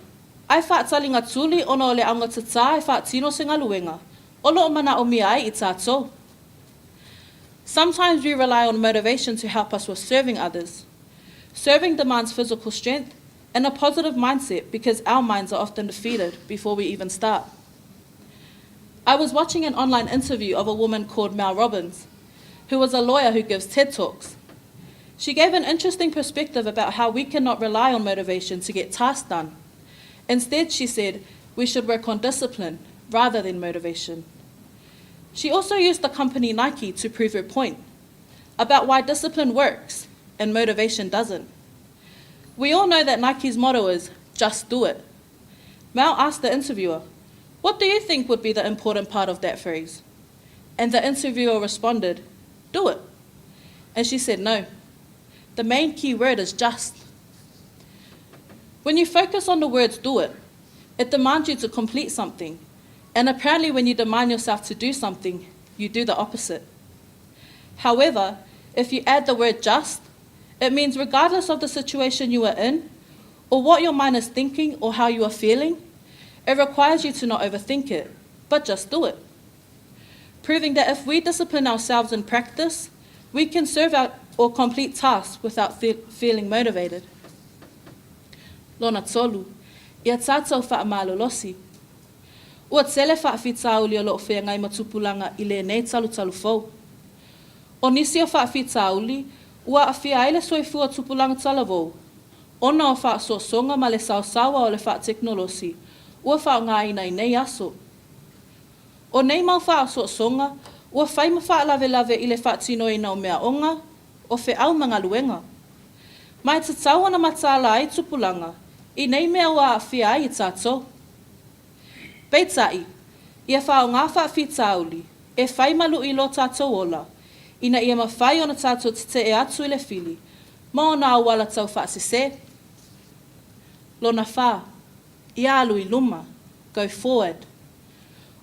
ae faataliga tuli ona o le augatatā e faatino se galuega o lo o manaomia ai i tatou. Sometimes we rely on motivation to help us with serving others. Serving demands physical strength and a positive mindset because our minds are often defeated before we even start. I was watching an online interview of a woman called Mel Robbins, who was a lawyer who gives TED Talks. She gave an interesting perspective about how we cannot rely on motivation to get tasks done. Instead, she said, we should work on discipline rather than motivation. She also used the company Nike to prove her point about why discipline works and motivation doesn't. We all know that Nike's motto is, just do it. Mel asked the interviewer, What do you think would be the important part of that phrase? And the interviewer responded, Do it. And she said, No. The main key word is just. When you focus on the words do it, it demands you to complete something. And apparently, when you demand yourself to do something, you do the opposite. However, if you add the word just, it means regardless of the situation you are in, or what your mind is thinking or how you are feeling, it requires you to not overthink it, but just do it. Proving that if we discipline ourselves in practice, we can serve out or complete tasks without feeling motivated. Lona tolu, ia tatou faamalolosi. Ua tele faafitauli o lo o feagai ma tupulaga i lenei talutalu fou. O nisi o faafitauli ua aafia ai le soifua o tupulaga talavou, ona o faaosoosoga ma le saosaoa o le faatekonolosi ua faaaogaina i nei aso. O nei mau faaosoosoga ua fai ma faalavelave i le faatinoina o meaaoga, o feau ma galuega. Ma e tatau ona mataala ai tupulaga i nei mea ua aafia ai i tatou. Peitai, ia faaaoga faafitauli e fai ma lui i lo tatou ola, ina ia mafai ona tātou tetee atu i le fili ma ona auala taufaasese. Lona whā, ia alu i luma, go forward.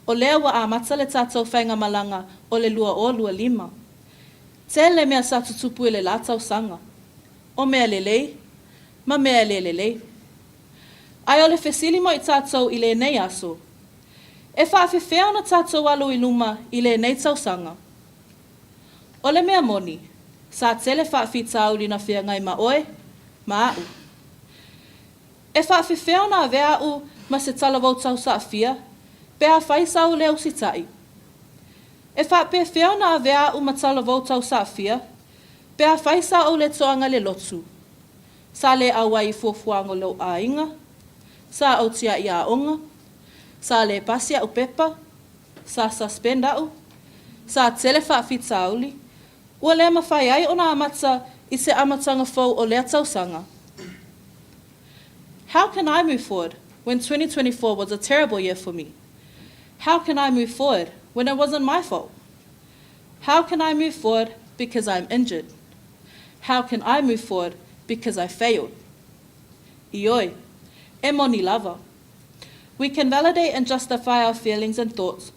O lea ua amata le tātou faigamalaga o le 2025. Tele mea sa tutupu i le la tausaga. O mea lelei, ma mea e le lelei. Ae o le fesili mo i tātou i lenei aso, e faafefea ona tātou alu i luma i lenei tausaga? O le mea moni, sa tele faafitauli na feagai ma oe, ma a'u. E faafefea ona avea a'u ma se talavou tausaafia pe afai sa ou le usita'i? E faapefea ona avea a'u ma talavou tausaafia pe afai sa ou le toaga i le lotu, sa le auai i fuafuaga o lou aiga, sa ou tia'i aoga, sa le pasi a'u pepa, sa suspend a'u, sa tele faafitauli, ua le mafai ai ona amata i se amataga fou o lea tausaga? How can I move forward when 2024 was a terrible year for me? How can I move forward when it wasn't my fault? How can I move forward because I'm injured? How can I move forward because I failed? Ioe, e moni lava. We can validate and justify our feelings and thoughts,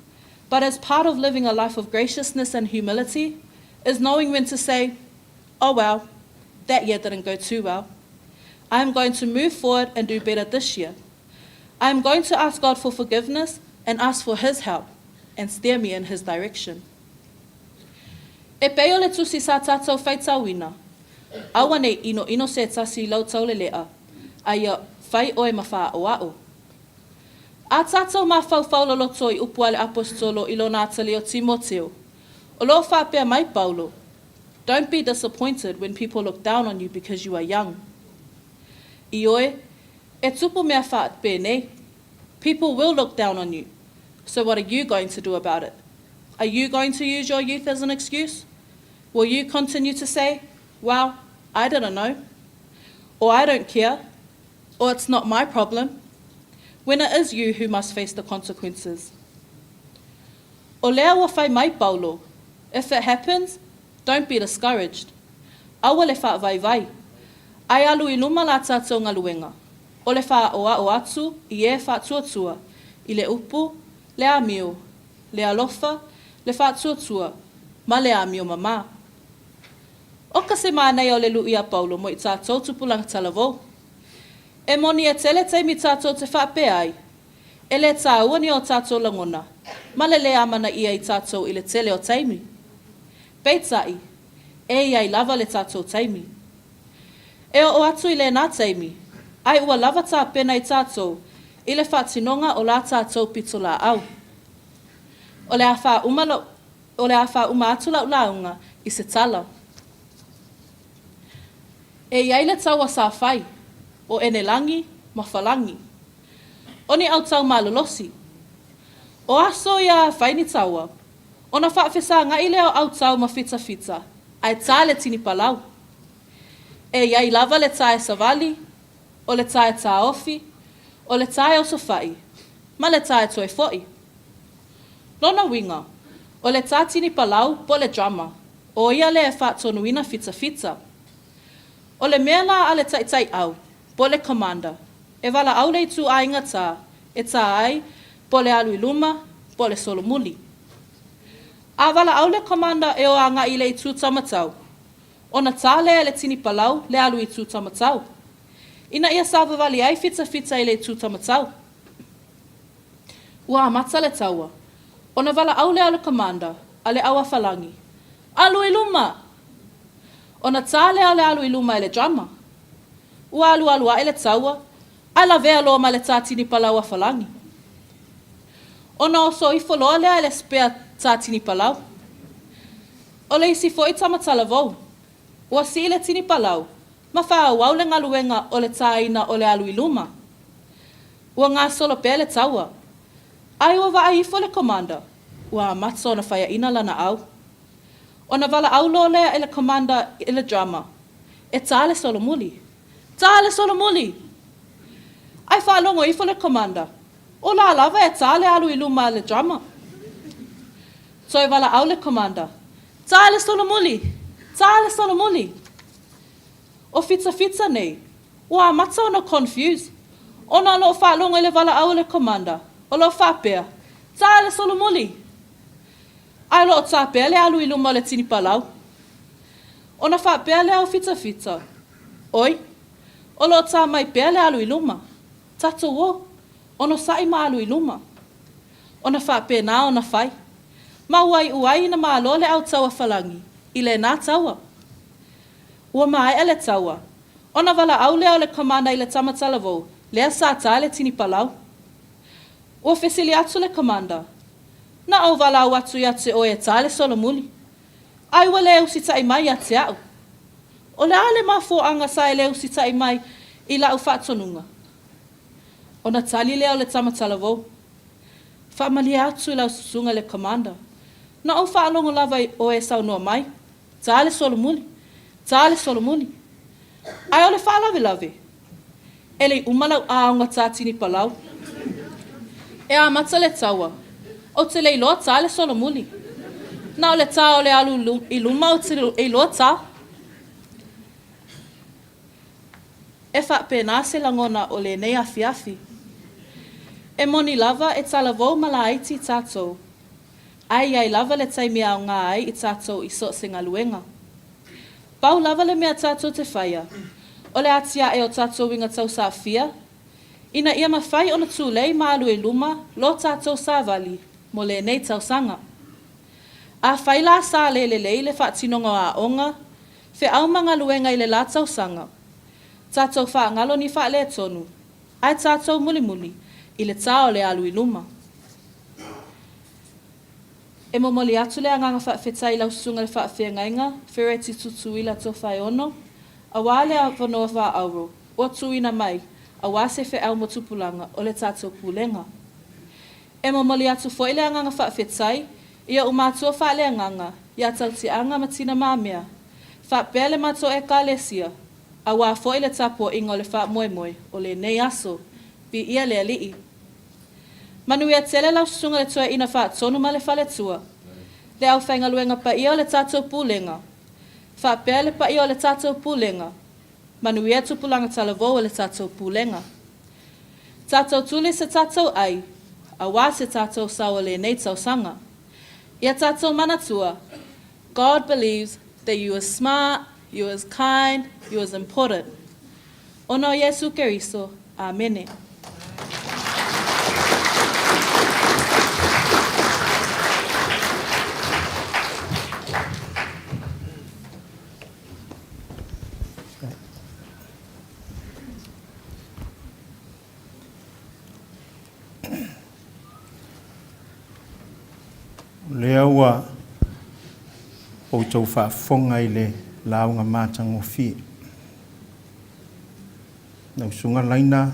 but as part of living a life of graciousness and humility is knowing when to say, oh well, that year didn't go too well. I am going to move forward and do better this year. I am going to ask God for forgiveness and ask for His help and steer me in His direction. E pei o le tusi sa tātou faitauina, Aua nei ʻinoʻino se tasi i lou tauleleʻa, a ia fai ʻoe ma fāʻoaʻo. A tātou mafaufau loloto i upu a le Aposetolo i lona atalii o Timoteo, o lo o faapea mai Paulo, Don't be disappointed when people look down on you because you are young. Ioe, e tupu mea faapenei, people will look down on you, so what are you going to do about it? Are you going to use your youth as an excuse? Will you continue to say, well, I didn't know, or I don't care, or it's not my problem, when it is you who must face the consequences? O lea ua fai mai Paulo, if it happens, don't be discouraged. Aua le faavaivai. Ae alu i luma la tātou galuega, o le faaʻoaʻo atu i e faatuatua i le upu, le amio, le alofa, le faatuatua, ma le amio mamā. ʻO ka se manaia o le luʻi a Paulo mo i tātou tupulaga talavou. E moni e tele taimi tātou te faapea ai, e le tāua ni o tātou lagona, ma le lē amanaia i tātou i le tele o taimi. Peitai, e i ai lava le tātou taimi. E oo atu i lēnā taimi, ai ua lava tapena i tātou i le faatinoga o la tātou pitolāʻau. O le a faauma lau, o le a faauma atu lau lauga i se tala. E i ai le taua sa fai, o Enelangi ma Falagi. O ni autau malolosi. O aso ia a fai ni taua, ona faafesagaʻi lea o autau ma fitafita, ae tā le tinipalau. E i ai lava le tā e savali, o le tā e tāofi, o le tā e osofaʻi, ma le tā e toe foʻi. Lona uiga, o le tā tinipalau po o le drummer, ʻo ia lea e faatonuina fitafita. O le mea lā a le taitaiau, po o le commander, e valaau le ituaiga tā e tā ai po o le alu i luma, po o le solomuli. A valaau le commander e o agaʻi i le itu taumatau, ona tā lea e le tinipalau le alu i itu taumatau, ina ia savavali ai fitafita i le itu taumatau. Ua amata le taua, ona valaau lea o le commander a le au a Falagi, Alu i luma! Ona tā lea o le alu i luma e le drummer. Ua alualu aʻe le taua, ae lavea loa ma le tā tinipalau a Falagi. Ona oso ifo loa lea e le spare tā tinipalau. O le isi foʻi tama talavou, ua sii le tinipalau ma faaauau le galuega o le tāina o le alu i luma. Ua gasolo pea le taua. Ae ua vaai ifo le commander, ua amata ona faiaʻina lana au. Ona valaau loa lea e le commander i le drummer, e tā le solomuli. Tā le solomuli! Ae faalogo ifo le commander, o la lava e tā le alu i luma a le drummer. Toe valaau le commander, Tā le solomuli! Tā le solomuli! O Fitafita nei, ua amata ona confuse, ona o lo o faalogo i le valaau a le commander, o lo o faapea, Tā le solomuli! Ae o lo o tā pea le alu i luma o le tinipalau. Ona faapea lea o Fitafita, Oi, o lo o tā mai pea le alu i luma. Tatou o, onosai ma alu i luma. Ona faapena ona fai. Ma ua iu ai ina malo le au taua falagi i lena taua. Ua maea le taua, ona valaau lea o le Komana i le tama talavou lea sa ta le tinipalau. Ua fesili atu le Komanda, Na ou valaau atu ia te oe e ta le solomuli, ae ua le usitai mai ia te a'u. O le a le mafuaaga sa e le usitai mai i la'u faatonuga? Ona tali lea o le tama talavou, Faamalie atu i lau susuga i le Commander, na ou faalogo lava i oe e saunoa mai, ta le solomuli, ta le solomuli. Ae o le faalavelave, e le i uma lau aoga tā tinipalau. E amata le taua, ou te le iloa tā le solomuli. Na o le tā o le alu i luma ou te iloa tā. E faapena se lagona o lenei afiafi. E moni lava e talavou ma laiti tatou, ae i ai lava le taimi e aoga ai i tatou i so o se galuega. Pau lava le mea tatou te faia, o le atiae o tatou uiga tausaafia, ina ia mafai ona tulei ma alu i luma lo tatou savali mo lenei tausaga. Afai la sa le lelei le faatinoga o aoga, feau ma galuega i le la tausaga, tatou faagalo ni faaletonu, ae tatou mulimuli i le ta o le alu i luma. E momoli atu le agaga faafetai i lau Susuga i le Faafeagaiga, Fereti Tutuila Tofaeono, aua le avanoa faaauro ua tuuina mai aua se feau mo tupulaga o le tatou Pulega. E momoli atu foi le agaga faafetai i ou matua faaleagaga ia Tautiaga ma Tinamamea, faapea le matou Ekalesia, aua foi le tapuaiga o le faamoemoe o lenei aso. Viia le Alii. Manuia tele lau Susuga le Toeaina Faatonu ma le Faletua, le aufaigaluega paia o le tatou Pulega, faapea le paia o le tatou Pulega, manuia tupulaga talavou o le tatou Pulega. Tatou tuli se tatou ai, aua se tatou sao o lenei tausaga. Ia tatou manatua, God believes that you is smart, you is kind, you is important. Ona o Iesū Keriso. Āmene. O lea ua outou faafofoga i le lauga matagofie. Lau Susuga Laina,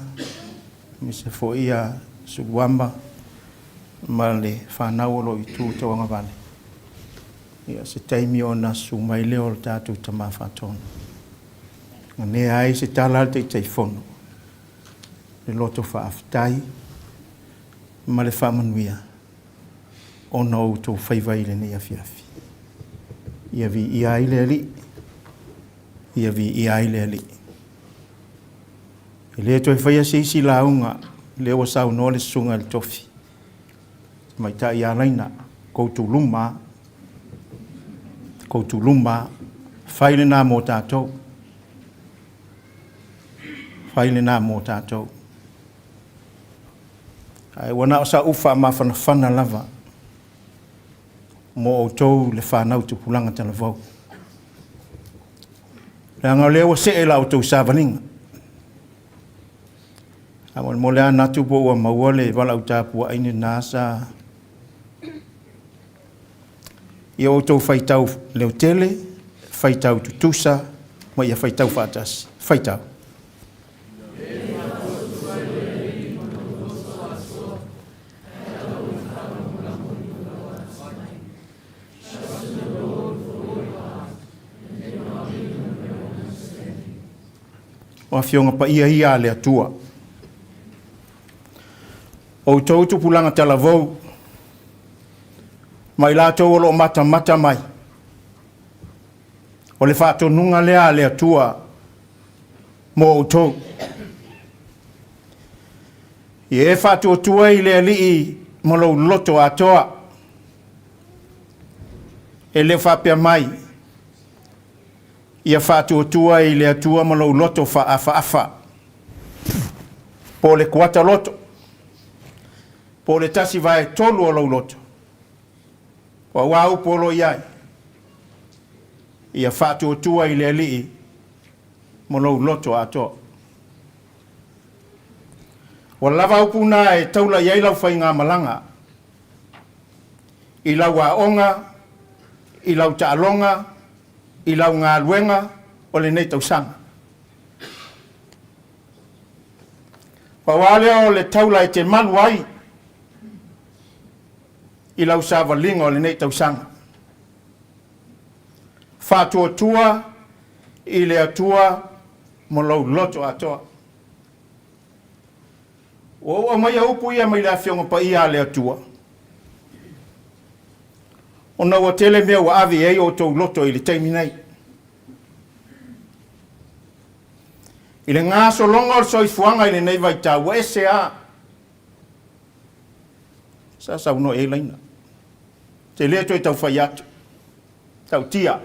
aemaise foi ia Suluama ma le fanau o lo o i Tu Tauagavale. Ia, se taimi ona susu mai lea o le tatou Tama Faatonu. Ganea ai se tala a le Taitaifono, le loto faafetai ma le faamanuia ona o outou faiva i lenei afiafi. Ia viia ai le Alii, ia viia ai le Alii. E le toe faia se isi lauga, lea ua saunoa le susuga i le tofi. Tamaitai ia Laina, kou tuluma, kou tuluma, fai lena mō tātou. Fai lena mō tātou. Ae ua na o sa ufa mafanafana lava mo outou le fanau tupulaga talavou. Leaga o lea ua see la outou savaliga. Faamolemole lava Natu po ua maua le valaau tapuai lena sa ia outou faitau leotele, faitau tutusa ma ia faitau faatasi. Faitau. O Afioga Paia ia a le Atua. Outou tupulaga talavou, ma i latou o lo o matamata mai. O le faatonuga lea a le Atua mo outou. Ia e faatuatua i le Alii ma lou loto atoa. E le o faapea mai, ia faatuatua i le Atua ma lou loto faaafaafa, po o le kuata loto, po o le 1/3 o lou loto. O auā upu o lo o i ai, ia faatuatua i le Alii ma lou loto atoa. Ua lava upu na e taula i ai lau faigamalaga, i lau aoga, i lau taaloga, i lau galuega o lenei tausaga. Pau lava lea o le taula e te malu ai i lau savaliga o lenei tausaga. Faatuatua i le Atua ma lou loto atoa. Ua ou aumaia upu ia mai le Afioga Paia a le Atua, ona ua tele mea ua ave i ai outou loto i le taimi nei. I le gasologa o le soifuaga i lenei vaitau, ua ese a. Sa saunoa i ai Laina. Te le toe taufai atu. Tautia.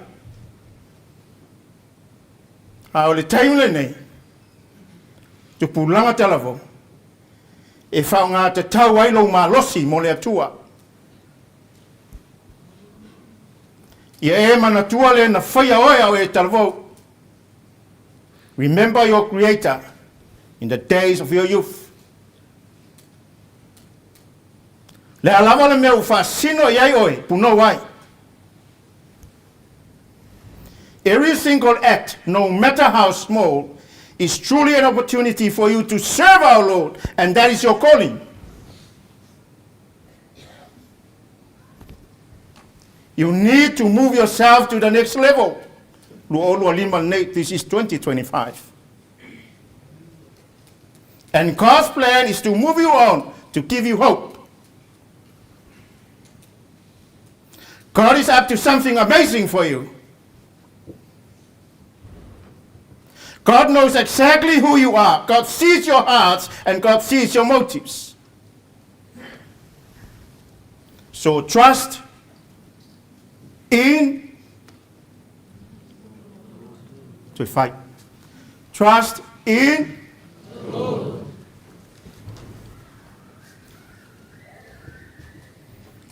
A o le taimi lenei, tupulaga talavou, e faaaoga tatau ai lou malosi mo le Atua. Ia e manatua le na faia oe a o e talavou. Remember your Creator in the days of your youth. Le a lava le mea ua faasino i ai oe, punou ai. Every single act, no matter how small, is truly an opportunity for you to serve our Lord, and that is your calling. You need to move yourself to the next level. 2025 lenei, this is 2025. And God's plan is to move you on, to give you hope. God is up to something amazing for you. God knows exactly who you are. God sees your hearts and God sees your motives. So trust in to fight. Trust in the Lord.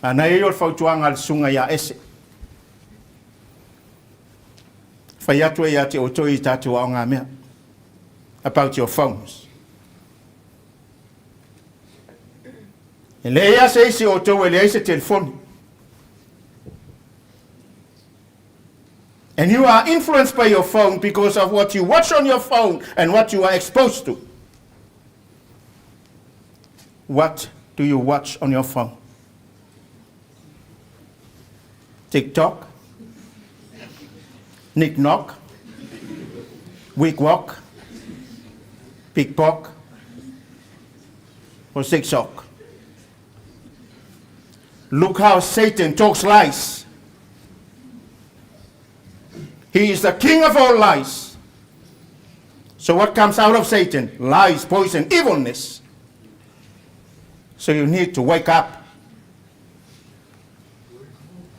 Ana e o le fautuaga a le susuga ia Ese. Fai atu ai ia te outou i tatou aogamea. About your phones. E leai lava se isi o outou e leai se telefoni. And you are influenced by your phone because of what you watch on your phone and what you are exposed to. What do you watch on your phone? TikTok? Nick Knock? Wig Walk? Big Bok? Or Six Sock? Look how Satan talks lies. He is the king of all lies. So what comes out of Satan? Lies, poison, evilness. So you need to wake up.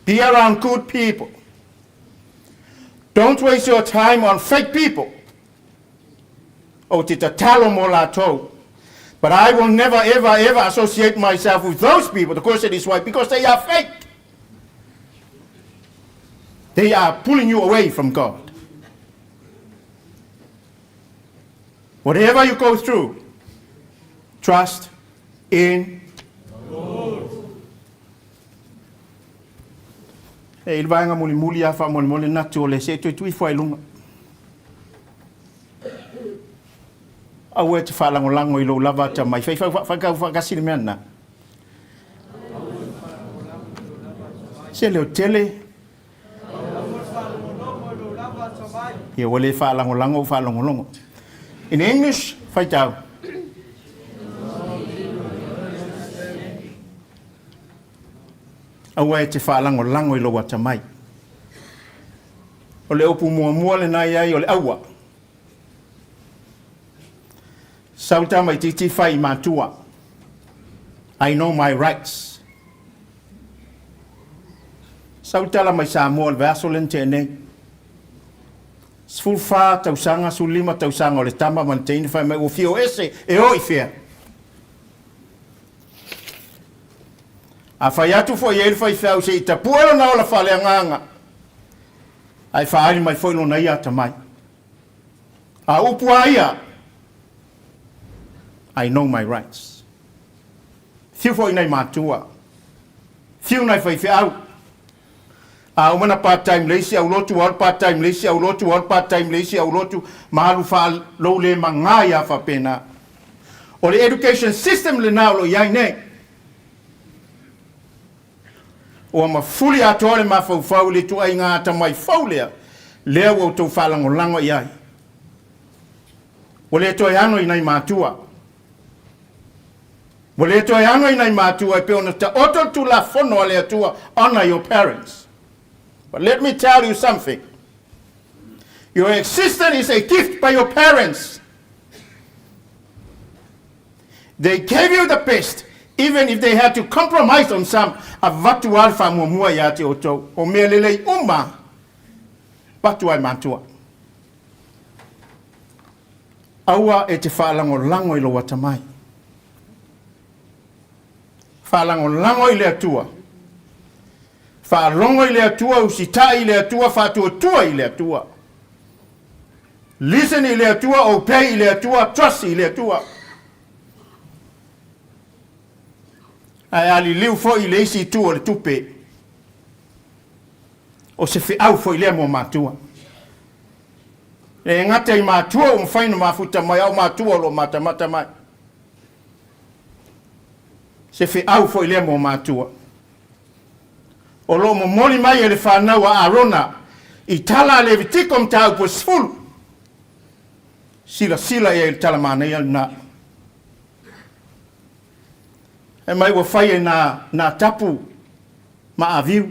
Be around good people. Don't waste your time on fake people. Ou te tatalo mō lātou. But I will never, ever, ever associate myself with those people. The question is why? Because they are fake. They are pulling you away from God. Whatever you go through, trust in the Lord. E i le vaega mulimuli a faamolemole natu o le se toe tui fua i luga. Aua e te faalagolago i lou lava atamai. Fai fai fai kau whakasi le mea na. Se leo tele. Ia ua le faalagolago ua faalogologo. In English, faitau. Aua e te faalagolago i lou atamai. O le upu muamua lena i ai o le aua. Sau tamaitiiti fai i matua, I know my rights. Sau tala mai Samoa i le vaiaso lea na tea nei. 14 tausaga, 15 tausaga o le tama ma le teine fai mai ua fia o ese e o i fea. A fai atu foi i ai le faifeau se i tapue lona ola faaleagaga, ae faaali mai foi lona ia atamai. A upu a ia, I know my rights. Fiu foi nai matua, fiu nai faifeau. A uma na part time le isi aulotu, ua alu part time le isi aulotu, ua alu part time le isi aulotu, ma alu faalou le maga ia faapena. O le education system lena o lo o i ai nei. Ua mafuli atoa le mafaufau i le ituaiga atamai fou lea, lea ua outou faalagolago i ai. Ua le toe ano i nai matua. Ua le toe ano i nai matua e pei ona taoto le Tulafono a le Atua, Honour your parents. But let me tell you something. Your existence is a gift by your parents. They gave you the best, even if they had to compromise on some, avatu lava le faamuamua ia te outou. O mea lelei uma, avatu ai matua. Aua e te faalagolago i lou atamai. Faalagolago i le Atua. Faalogo i le Atua, usitai i le Atua, faatuatua i le Atua. Listen i le Atua, obey i le Atua, trust i le Atua. Ae a liliu foi i le isi itu o le tupe, o se feau foi lea mo matua. E le gata i matua ua mafai ona mafuta mai, a o matua o lo o matamata mai. Se feau foi lea mo matua. O lo o momoli mai e le fanau a Arona i tala a Levitiko mataupu e 10. Silasila i ai i le tala manaia lena. E mai ua fai e nā, nā tapu ma Aviu.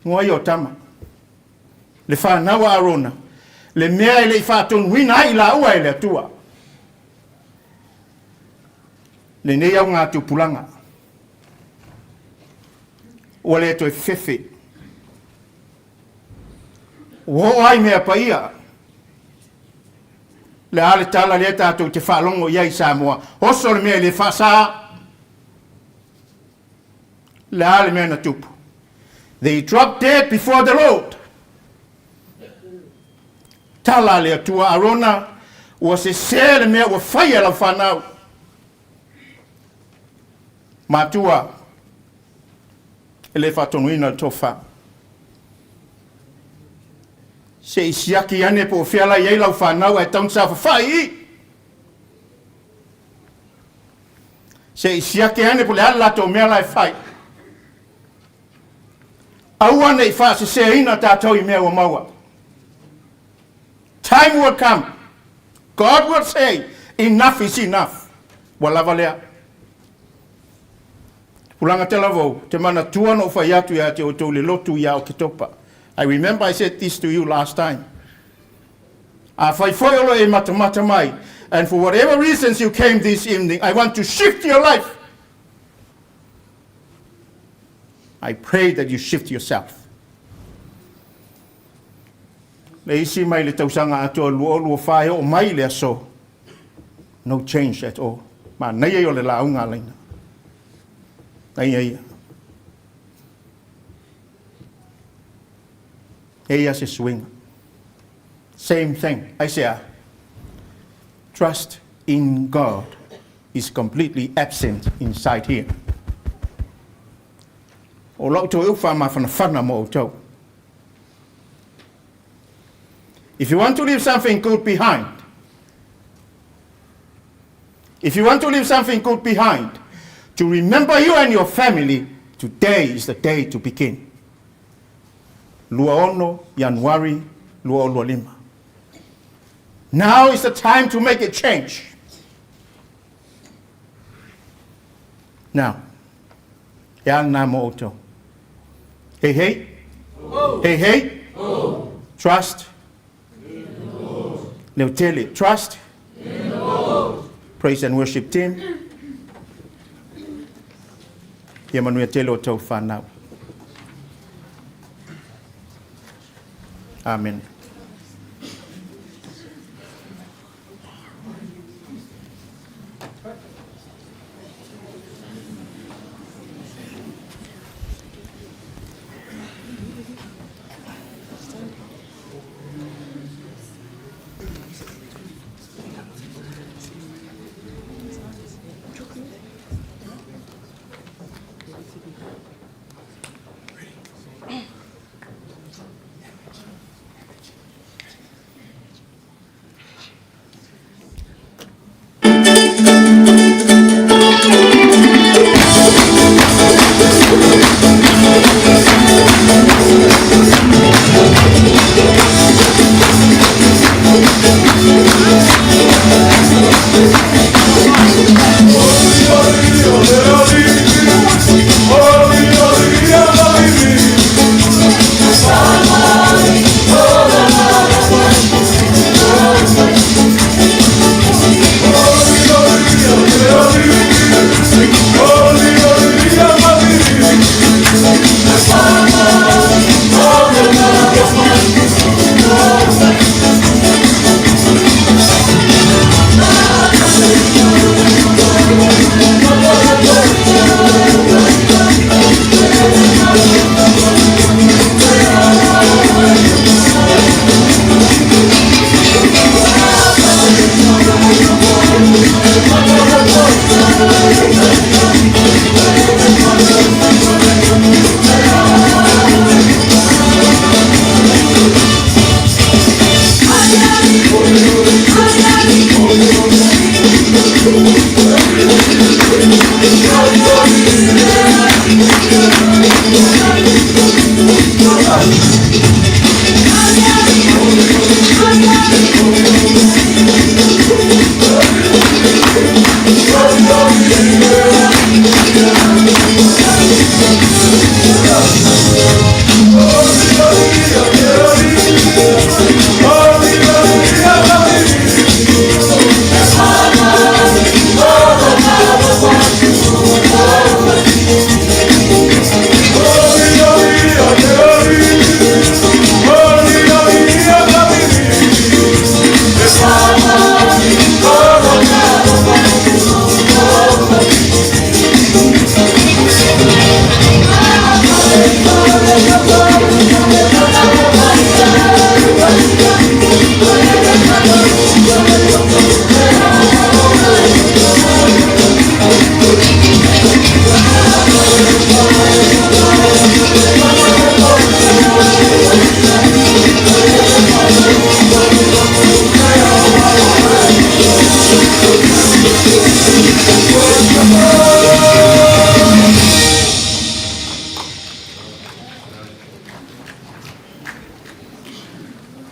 Ngoa ia o tama. Le fanau a Arona, le mea e le i faatonuina ai i laua e le Atua. Lenei augatupulaga. Ua le toe fefe. Ua oo ai mea paia. Le a le tala lea tatou te faalogo i ai i Samoa, oso le mea e le faasa. Le a le mea na tupu? They dropped dead before the Lord. Tala a le Atua Arona, ua sese le mea ua fai e lau fanau. Matua, e le faatonuina le tofa. Se i siaki ane po o fea la i ai lau fanau ae tau na saofafai i i. Se i siaki ane po o le a le latou mea la e fai. Aua ne i faaseseina tatou i mea ua maua. Time will come. God will say, enough is enough. Ua lava lea. Tupulaga talavou, te manatua na ou fai atu ia te outou i le lotu ia Oketopa. I remember I said this to you last time. Afai foi o lo e matamata mai, and for whatever reasons you came this evening, I want to shift your life. I pray that you shift yourself. Le isi mai le tausaga atoa 2024 e oo mai i le aso, no change at all. Manaia ia o le lauga a Laina. Naia ia. Eia se suiga. Same thing. Aisea? Trust in God is completely absent inside here. O lau toe upu faamafanafana mo outou. If you want to leave something good behind, if you want to leave something good behind, to remember you and your family, today is the day to begin. 26 Ianuari 2025. Now is the time to make a change. Now, e a lena mo outou? Hei hei? Hei hei? Trust. In the Lord. Leotele. Trust. In the Lord. Praise and worship team. Ia manuia tele o tau whanau. Amen.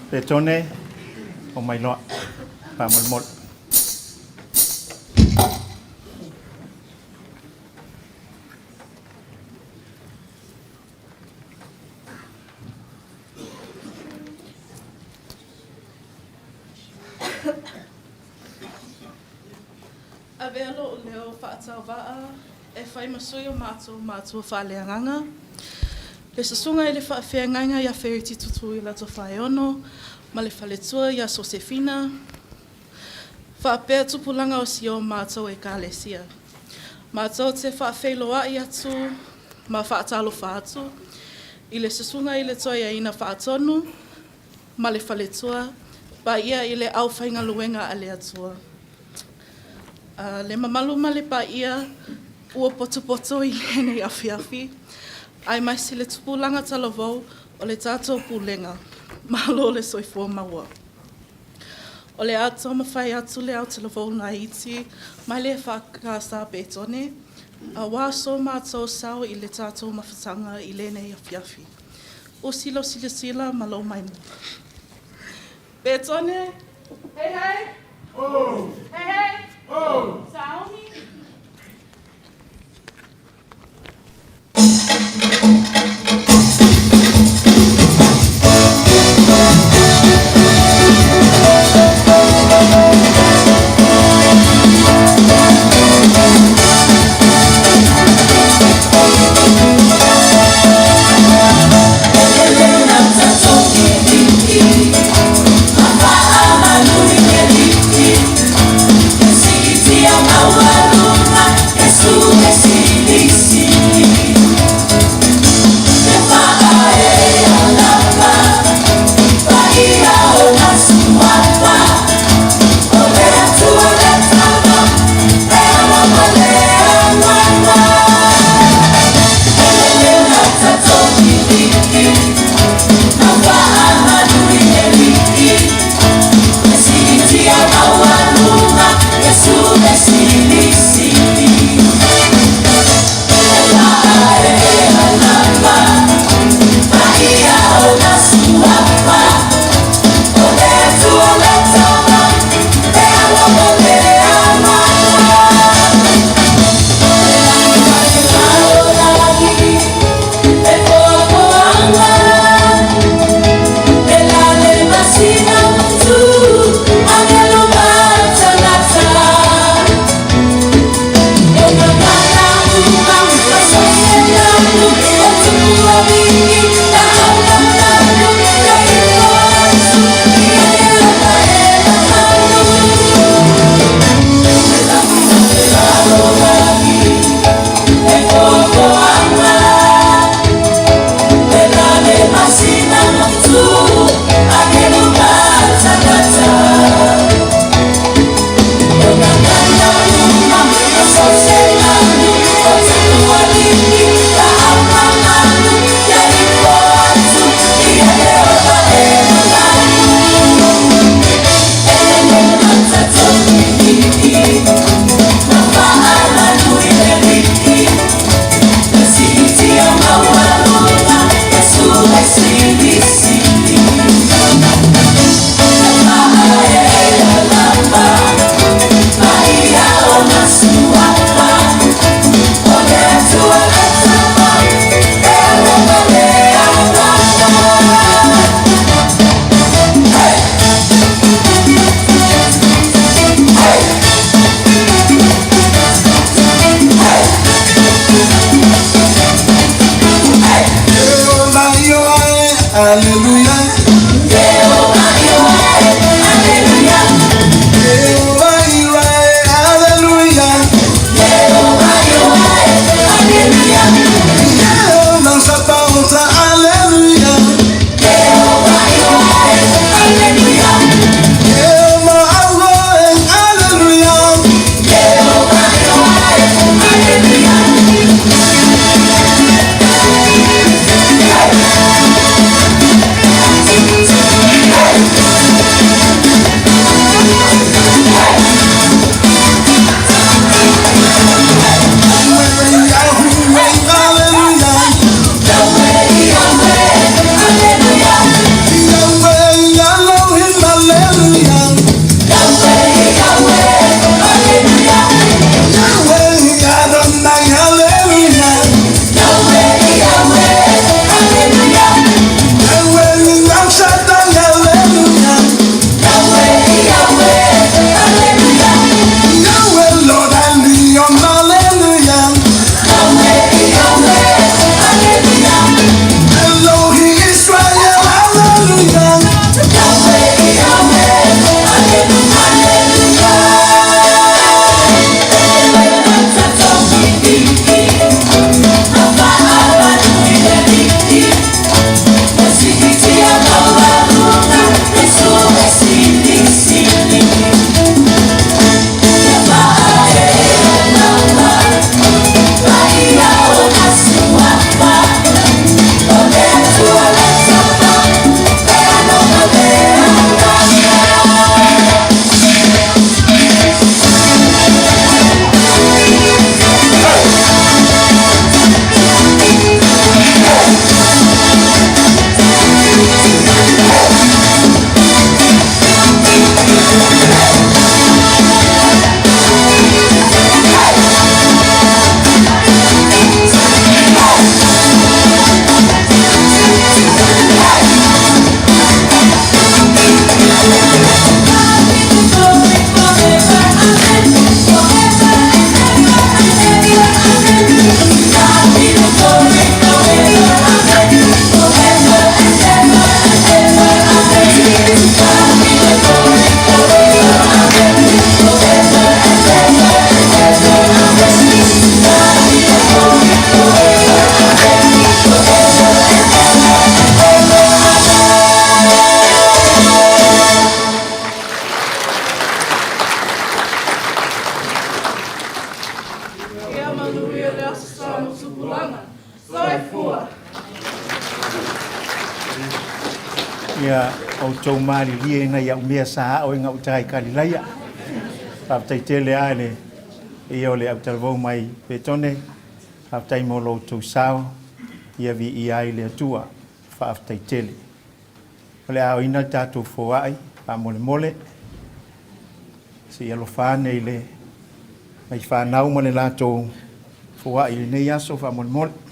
Petone, o mai loa, faamolemole. Avea lo'u leo faatauvaa e fai ma sui o matou matua faaleagaga, le Susuga i le Faafeagaiga ia Feruti Tutuila Tofaeono ma le faletua ia Sosefina, faapea tupulaga o si o matou Ekalesia. Matou te faafeiloai atu ma faatalofa atu i le Susuga i le Toeaina Faatonu ma le faletua, paia i le aufaigaluega a le Atua. Le mamalu ma le paia ua potopoto i lenei afiafi, aemaise le tupulaga talavou o le tatou Pulega. Malo le soifua maua. O le a taumafai atu le autalavou laiti mai le EFKS a Petone aua so matou sao i le tatou mafutaga i lenei afiafi. Usi lou silasila ma lou maimoa. Petone, Hei hei! Hei hei! Sauni! Ia outou malilie i nai au mea sa ao i gauta i Kalilaia. Faafetai tele lava i le paia o le autalavou mai Petone. Faafetai mo lo outou sao, ia viia ai le Atua. Faafetai tele. O le a aoina le tatou foai faamolemole. Se i alofa ane i le nai fanau ma le latou foai i lenei aso faamolemole.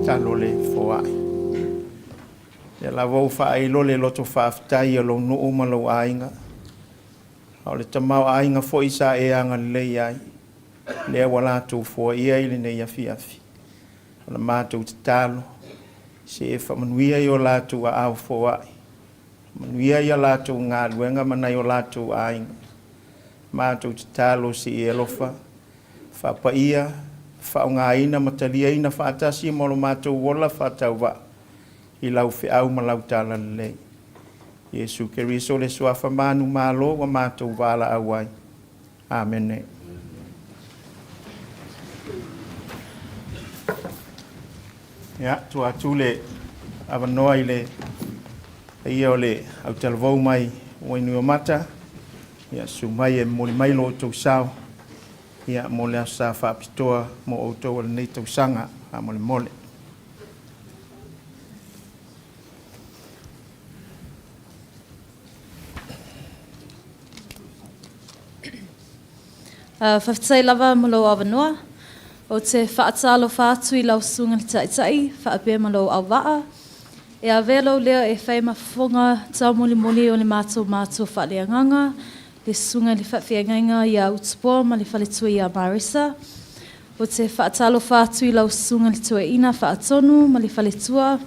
Talo le foai. Ia lava ua faailo le loto faafetai a lou nuu ma lou aiga, a o le tamaoaiga foi sa e agalelei ai, lea ua latou foaia i lenei afiafi. O la matou tatalo, se e faamanuia i o latou aao foai, manuia i a latou galuega ma nai o latou aiga. Matou tatalo se i e alofa, faapaia, faaaogaina ma taliaina faatasi ma lo matou ola faatauvaa i lau feau ma lau talalelei. Iesu Keriso le Suafa manumalo ua matou valaau ai. Amene. Ia, tua atu le avanoa i le paia o le autalavou mai Wainuiomata. Ia, susu mai e momoli mai lo outou sao, ia, mo le Aso Sa faapitoa mo outou o lenei tausaga, faamolemole. Faafetai lava mo lou avanoa. Ou te faatalofa atu i lau susuga i le Taitai faapea ma lou auvaa. E avea lou leo e fai ma fofoga taumolimoli o le matou matua faaleagaga, le susuga i le faafeagaiga ia Utupoa ma le faletua ia Marisa. Ou te faatalofa atu i lau susuga i le Toeaina Faatonu ma le faletua.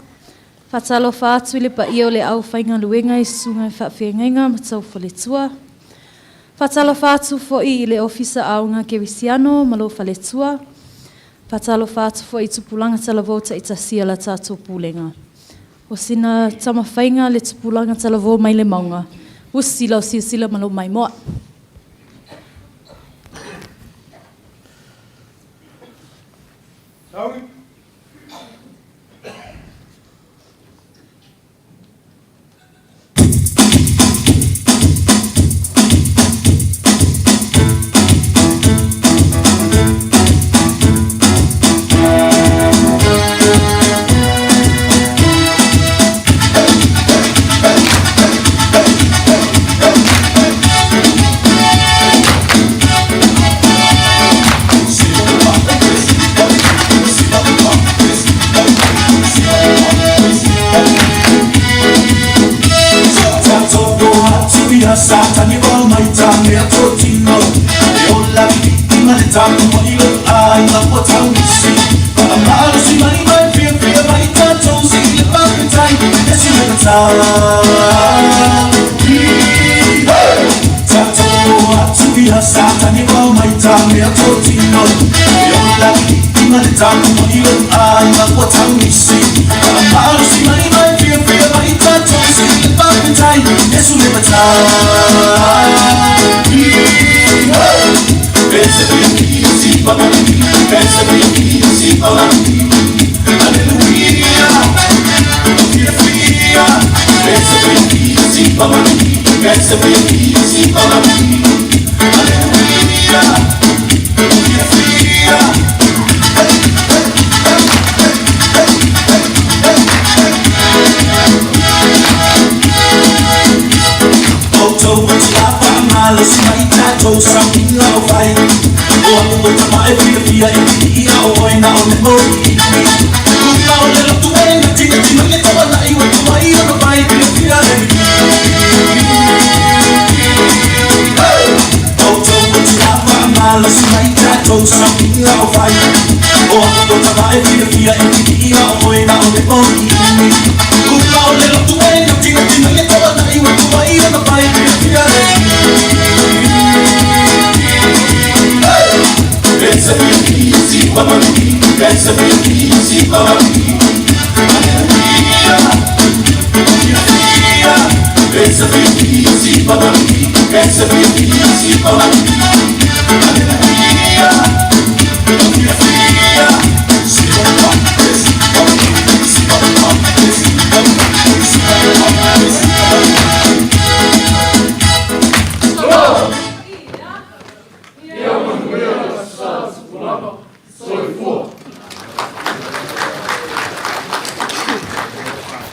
Faatalofa atu i le paia o le aufaigaluega i susuga i faafeagaiga ma taufaaletua. Faatalofa atu foi i le Ofisa Aoga Kerisiano ma lou faletua. Faatalofa atu foi i tupulaga talavou taitasi a la tatou Pulega. O sina tamafaiga le tupulaga talavou mai le mauga, usi lau silasila ma lou maimoa. Saui.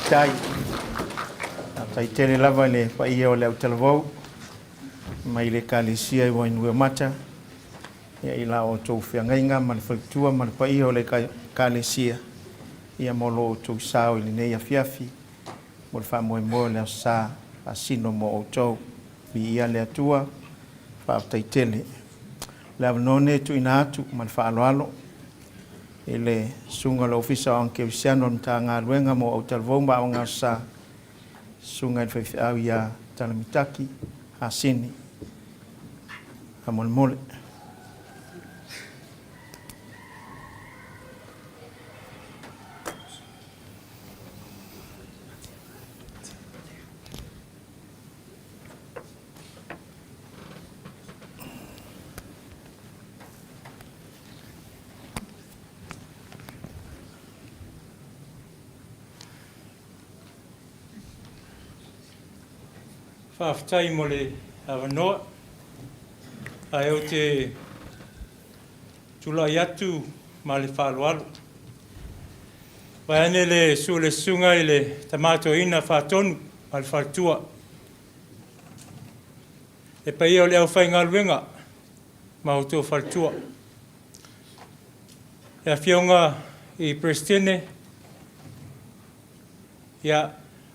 Faafetai. Faafetai tele lava i le paia o le autalavou mai le Ekalesia i Wainuiomata ia i la outou feagaiga ma le faletua ma le paia o le Ekalesia ia mo lo outou sao i lenei afiafi mo le faamoemoe o le Aso Sa faasino mo outou. Viia le Atua. Faafetai tele. O le avanoa lenei e tuuina atu ma le faaaloalo i le Susuga o le Ofisa o Aoga Kerisiano o le Matagaluega mo Autalavou ma Aoga Aso Sa, Susuga i le Faifeau ia Talamitaki Hasini. Faamolemole. Faafetai mo le avanoa. Ae ou te tulai atu ma le faaaloalo. Vaeane le susu o le susuga i le Tama Toeaina Faatonu ma le faletua. Le paia o le aufaigaluega ma outou faletua. Le Afioga i Peresetene, ia,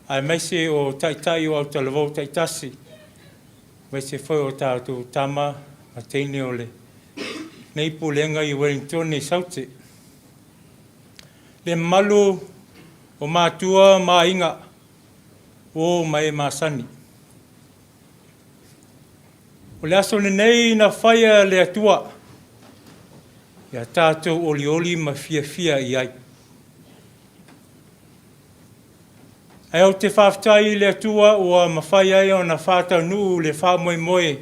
aemaise o Taitai o Autalavou taitasi, aemaise foi o tatou tama ma teine o lenei Pulega i Ueligitone i Saute. Le mamalu O matua ma aiga, uo ma e masani. O le aso lenei na faia e le Atua ia tatou olioli ma fiafia i ai. Ae ou te faafetai i le Atua ua mafai ai ona faataunuu le faamoemoe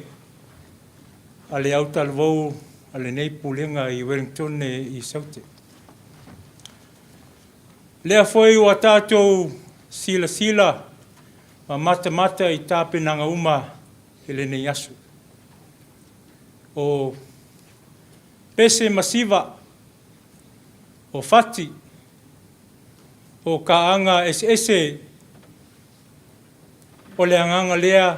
a le autalavou a lenei Pulega i Ueligitone i Saute. Lea foi ua tatou silasila ma matamata i tapenaga uma i lenei aso. O pese ma siva, o fati, o kaaga eseese, o le agaga lea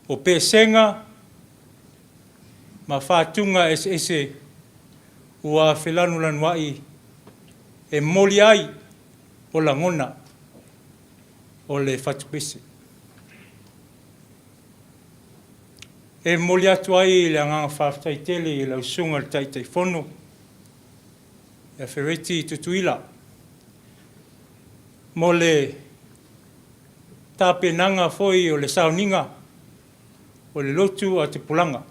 o pesega ma fatuga eseese ua felanulanuai e momoli ai o lagona o le fatupese. E momoli atu ai le agaga faafetai tele i lau Susuga i le Taitaifono ia Fereti Tutuila mo le tapenaga foi o le sauniga o le lotu a Tupulaga,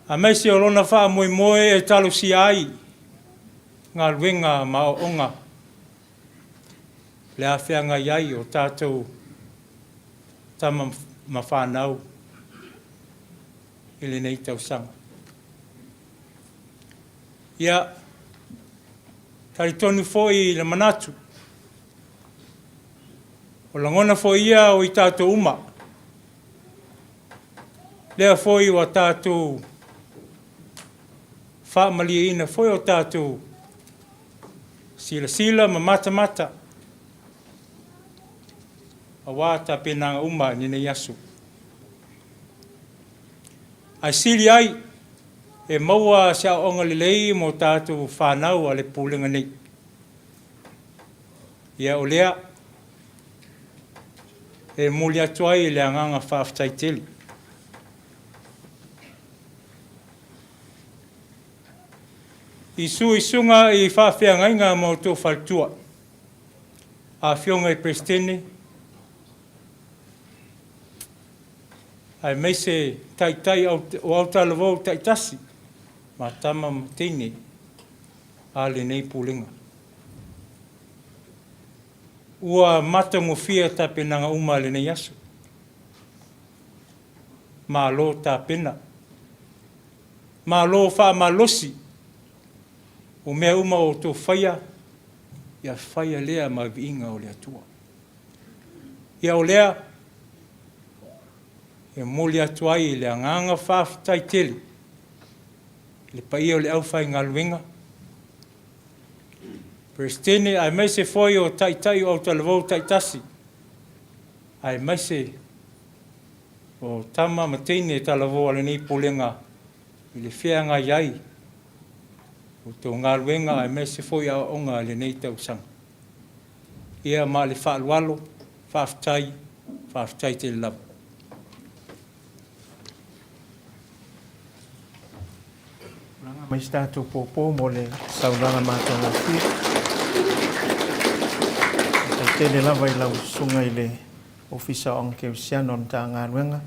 aemaise o lona faamoemoe e talosia ai galuega ma aoaoga le a feagai ai o tatou tama ma fanau i lenei tausaga. Ia, talitonu foi i le manatu, o lagona foi ia o i tatou uma, lea foi ua tatou faamalieina foi o tatou silasila ma matamata aua tapenaga uma i lenei aso. Ae sili ai e maua se aoaoga lelei mo tatou fanau a le Pulega nei. Ia o lea e momoli atu ai le agaga faafetai tele. I suisuga i faafeagaiga ma outou faletua, afioga i Peresetene, aemaise taitai o autalavou taitasi ma tama ma teine a lenei Pulega. Ua matagofie tapenaga uma i lenei aso. Malo tapena. Malo faamalosi. O mea uma o outou faia, ia faia lea ma viiga o le Atua. Ia o lea e momoli atu ai le agaga faafetai tele i le paia o le aufaigaluega, Peresetene aemaise foi o Taitai o autalavou taitasi, aemaise o tama ma teine talavou a lenei Pulega i le feagai ai o outou galuega aemaise foi aoaoga i lenei tausaga. Ia ma le faaaloalo, faafetai, faafetai tele lava. Tulaga mai se tatou pōpō mo le saunoaga matagofie. Faafetai tele lava i lau Susuga i le Ofisa o Aoga Kerisiano o le Matagaluega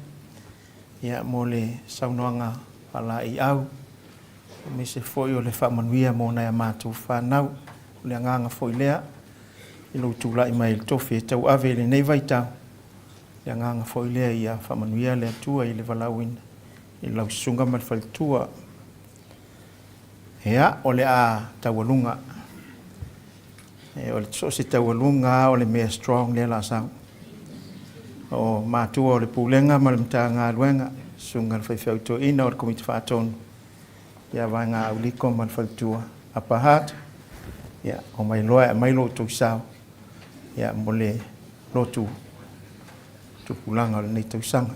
ia mo le saunoaga faalaeiau aemaise foi o le faamanuia mo nai a matou fanau. O le agaga foi lea i lou tulai mai i le tofi e tauave i lenei vaitau, o le agaga foi lea ia faamanuia le Atua i le valaauina i lau susuga ma le faletua. Ia, o le a taualuga. E, o le so o se taualuga lava o le mea strong lea o le a sau. O matua o le Pulega ma le Matagaluega, susuga i le Faifeau Toeaina o le Komiti Faatonu, ia Vaega Auliko ma le faletua Upper Hutt, ia, omai loa e aumai lo outou sao ia, mo le lotu tupulaga o lenei tausaga.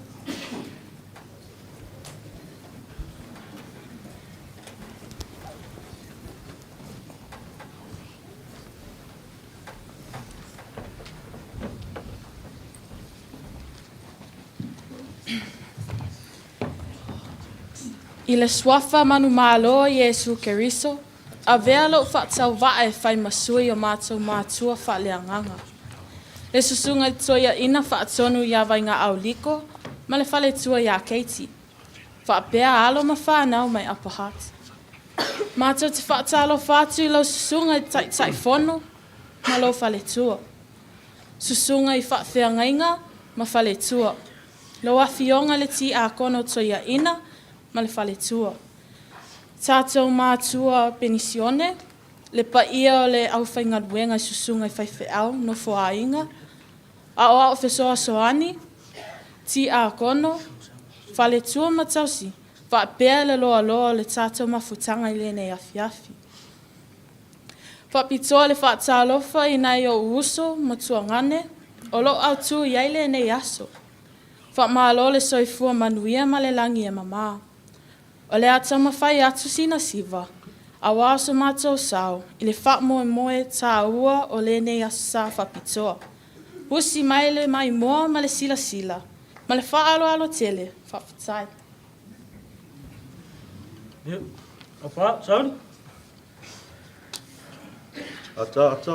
I le Suafa manumalo o Iesu Keriso. Avea lou faatauvaa e fai ma sui o matou matua faaleagaga. Le Susuga i le Toeaina Faatonu ia Vaigaau Liko ma le faletua ia Katie, faapea alo ma fanau mai Upper Hutt. Matou te faatalofa atu i lau Susuga i le Taitaifono ma lou faletua, Susuga i Faafeagaiga ma faletua, lau Afioga i le Tiakono Toeaina ma le faletua, tatou matua penisione, le paia o le aufaigaluega i susuga i faifeau, nofoaaiga, aoao fesoasoani, tiakono, faletua ma tausi, faapea le loaloa o le tatou mafutaga i lenei afiafi. Faapitoa le faatalofa i nai ou uso ma tuagane o lo o autu i ai lenei aso. Faamalo le soifua manuia ma le lagi e mama. O le a taumafai atu sina siva aua so matou sao i le faamoemoe taua o lenei Aso Sa faapitoa. Usi mai le maimoa ma le silasila ma le faaaloalo tele. Faafetai. Ia, apa, Sauli. Ata, ata.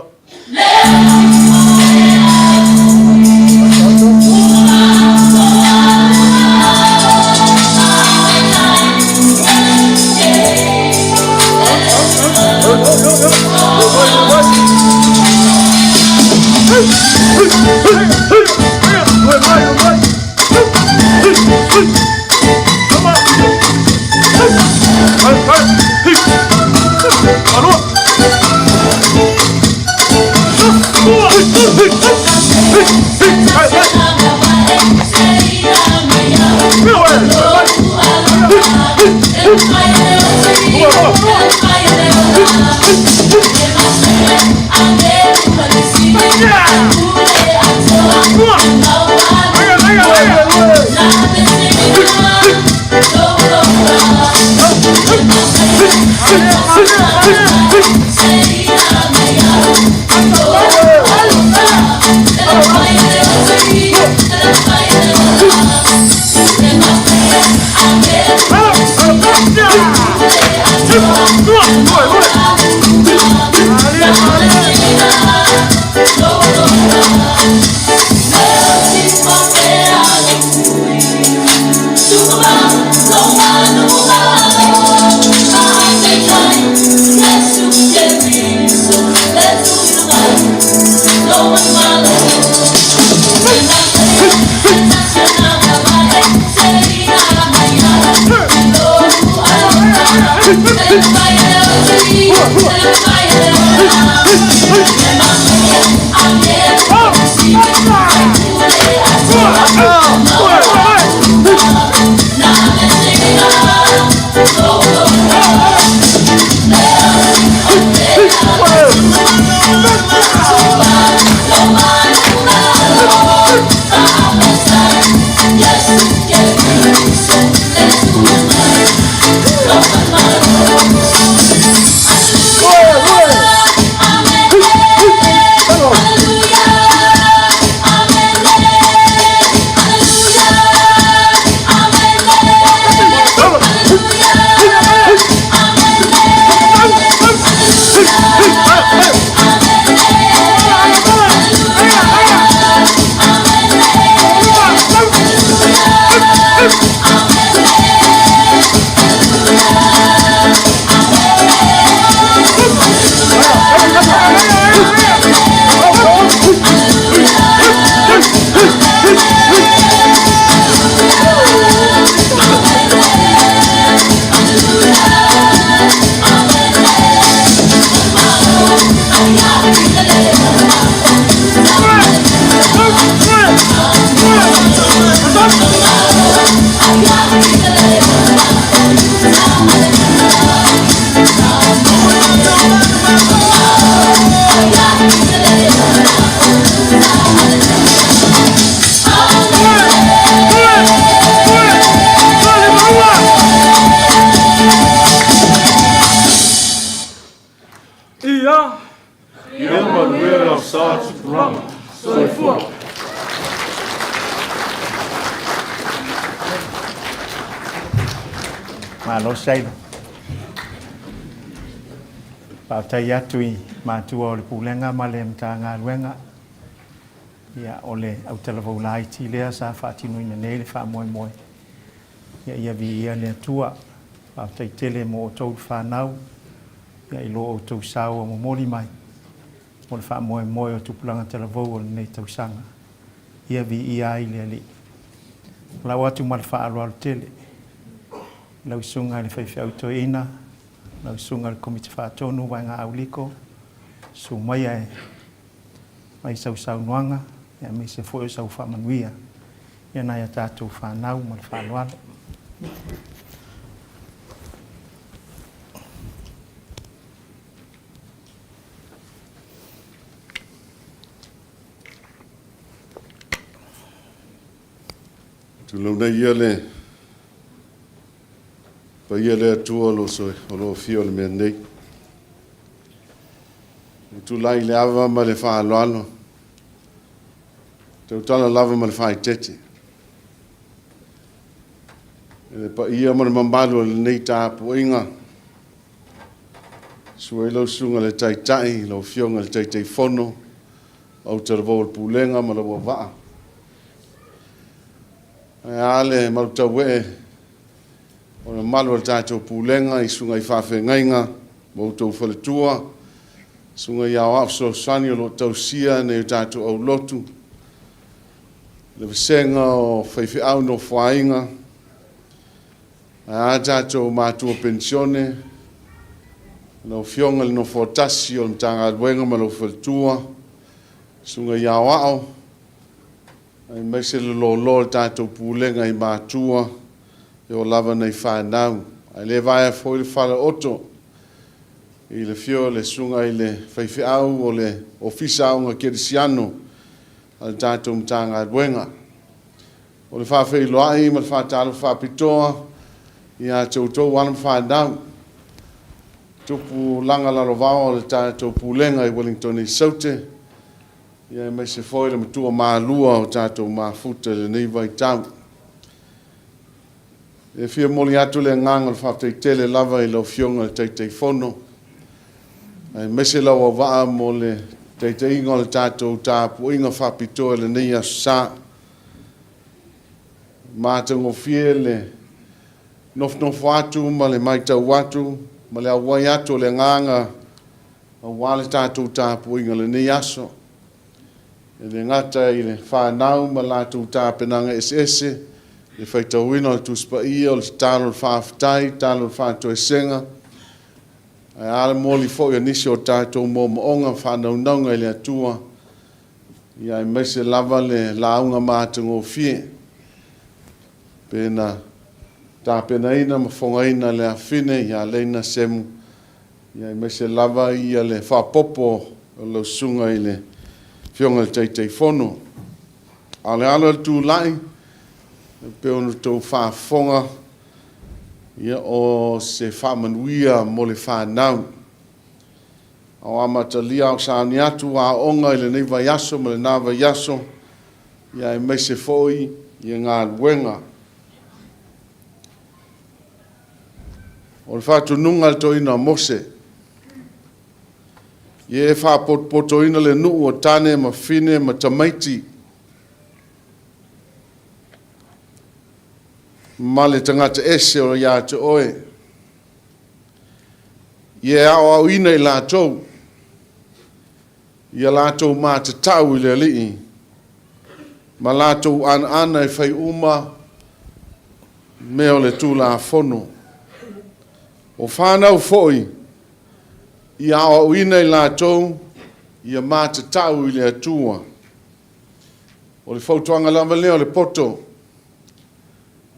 Ia. Ia manuia lau sa tupulaga. Soifua. Malo Sailo. Faafetai atu i matua o le Pulega ma le Matagaluega, ia, o le autalavou laiti lea sa faatinoina nei le faamoemoe, ia, ia viia le Atua. Faafetai tele mo outou le fanau, ia, i lo outou sao ua momoli mai mo le faamoemoe o tupulaga talavou o lenei tausaga. Ia viia ai le Alii. Lau atu ma le faaaloalo tele i lau Susuga i le Faifeau Toeaina, lau Susuga i le Komiti Faatonu Vaega Auliko, susu maia e fai sau saunoaga aemaise foi o sau faamanuia i nai a tatou fanau ma le faaaloalo. Tulou nei ia le paia le Atua o lo o lo afio i le mea nei. Ua tulai i le ava ma le faaaloalo, tautala lava ma le faaeteete. I le paia ma le mamalu o lenei tapuaiga, susu ai lau Susuga i le Taitai, lau Afioga i le Taitaifono, autalavou o le Pulega ma lau auvaa. Ae a le malutauee o le mamalu o le tatou Pulega i susuga i faafeagaiga ma outou faletua, susuga i aoao fesoasoani o lo o tausia nai o tatou aulotu, le vasega o faifeau nofoaiga, ae a tatou matua penisione, lau Afioga i le Nofoa Tasi o le Matagaluega ma lou faletua, susuga i aoao, aemaise le loaloa o le tatou Pulega i matua e oo lava nai fanau. Ae le vaea foi le falaooto i le afio o le susuga i le faifeau o le Ofisa Aoga Kerisiano a le tatou Matagaluega. O le faafeiloai ma le faatalofa faapitoa ia te outou alo ma fanau, tupulaga lalovaoa o le tatou Pulega i Ueligitone i Saute, ia aemaise foi le matua malua o tatou mafuta i lenei vaitau. E fia momoli atu le agaga o le faafetai tele lava i lau Afioga i le Taitaifono, aemaise lau auvaa mo le taitaiga o le tatou tapuaiga faapitoa i lenei Aso Sa. Matagofie le nofonofo atu ma le matau atu ma le auai atu o le agaga aua le tatou tapuaiga i lenei aso. E le gata i le fanau ma latou tapenaga eseese, le faitauina o le Tusi Paia, o le tatalo o le faafetai, tatalo o le faatoesega, ae a le momoli foi o nisi o tatou moomooga ma faanaunauga i le Atua, ia aemaise lava le lauga matagofie pe na tapenaina ma fogaina e le afafine ia Leina Semu, ia aemaise lava ia le faaopoopo o lau susuga i le Afioga i le Taitaifono. A o le alo o le tulai, e pei ona outou faafofoga, ia o se faamanuia mo le fanau. A o amatalia a o sauni atu aoaoga i lenei vaiaso ma lena vaiaso, ia aemaise foi ia galuega. O le faatonuga a le toeaina o Mose, ia e faapotopotoina le nuu o tane ma fine ma tamaiti ma le tagata ese o ia te oe. Ia e aoaoina i latou ia latou matatau i le Alii ma latou anaana e fai uma mea o le Tulafono. O fanau foi ia aoaoina i latou ia matatau i le Atua. O le fautuaga lava lea o le poto,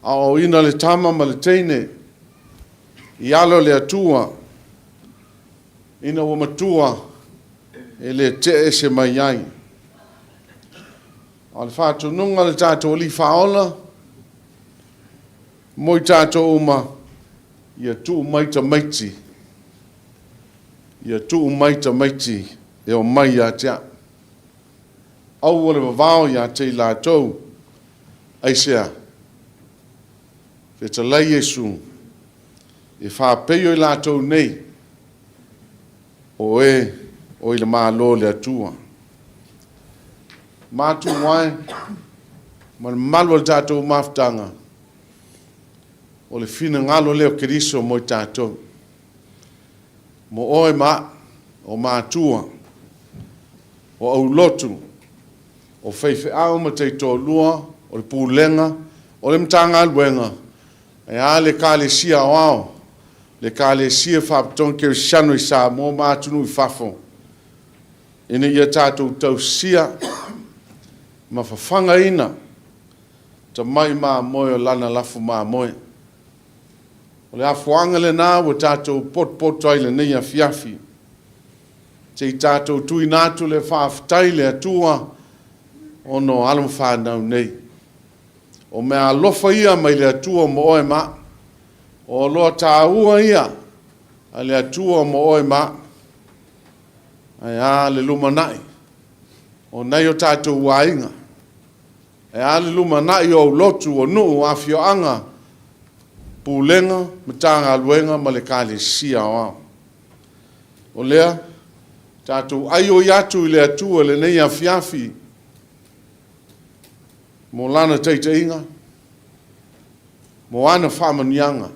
aoaoina le tama ma le teine i alo o le Atua, ina ua matua e le tea ese mai ai. A o le faatonuga a le tatou Alii Faaola mo i tatou uma, ia tuu mai tamaiti, ia tuu mai tamaiti e omai ia te au. Aua le vavao ia te i latou. Aisea? Fetalai Iesu, e faapeio i latou nei. O e o i le Malo o le Atua. Matua e, ma le mamalu o le tatou mafutaga, o le finagalo lea o Keriso mo i tatou, mo oe ma a'u, o matua, o aulotu, o faifeau ma taitoalua, o le pulega, o le Matagaluega, ae a le Ekalesia Aoao, le Ekalesia Faapitoa Kerisiano i Samoa ma atunuu i fafo, ina ia tatou tausia ma fafagaina tamai mamoe o Lana lafo mamoe. O le afuaga lena ua tatou potopoto ai i lenei afiafi, se i tatou tuuina atu le faafetai i le Atua ona o alo ma fanau nei. O meaalofa ia mai le Atua mo oe ma a'u. O oloa taua ia a le Atua mo oe ma a'u. Ae a le lumanai o nai o tatou aiga? Ae a le lumanai o aulotu, o nuu, o afioaga, pulega, Matagaluega ma le Ekalesia Aoao? O lea, tatou aioi atu i le Atua i lenei afiafi mo Lana taitaiga, mo ana faamanuiaga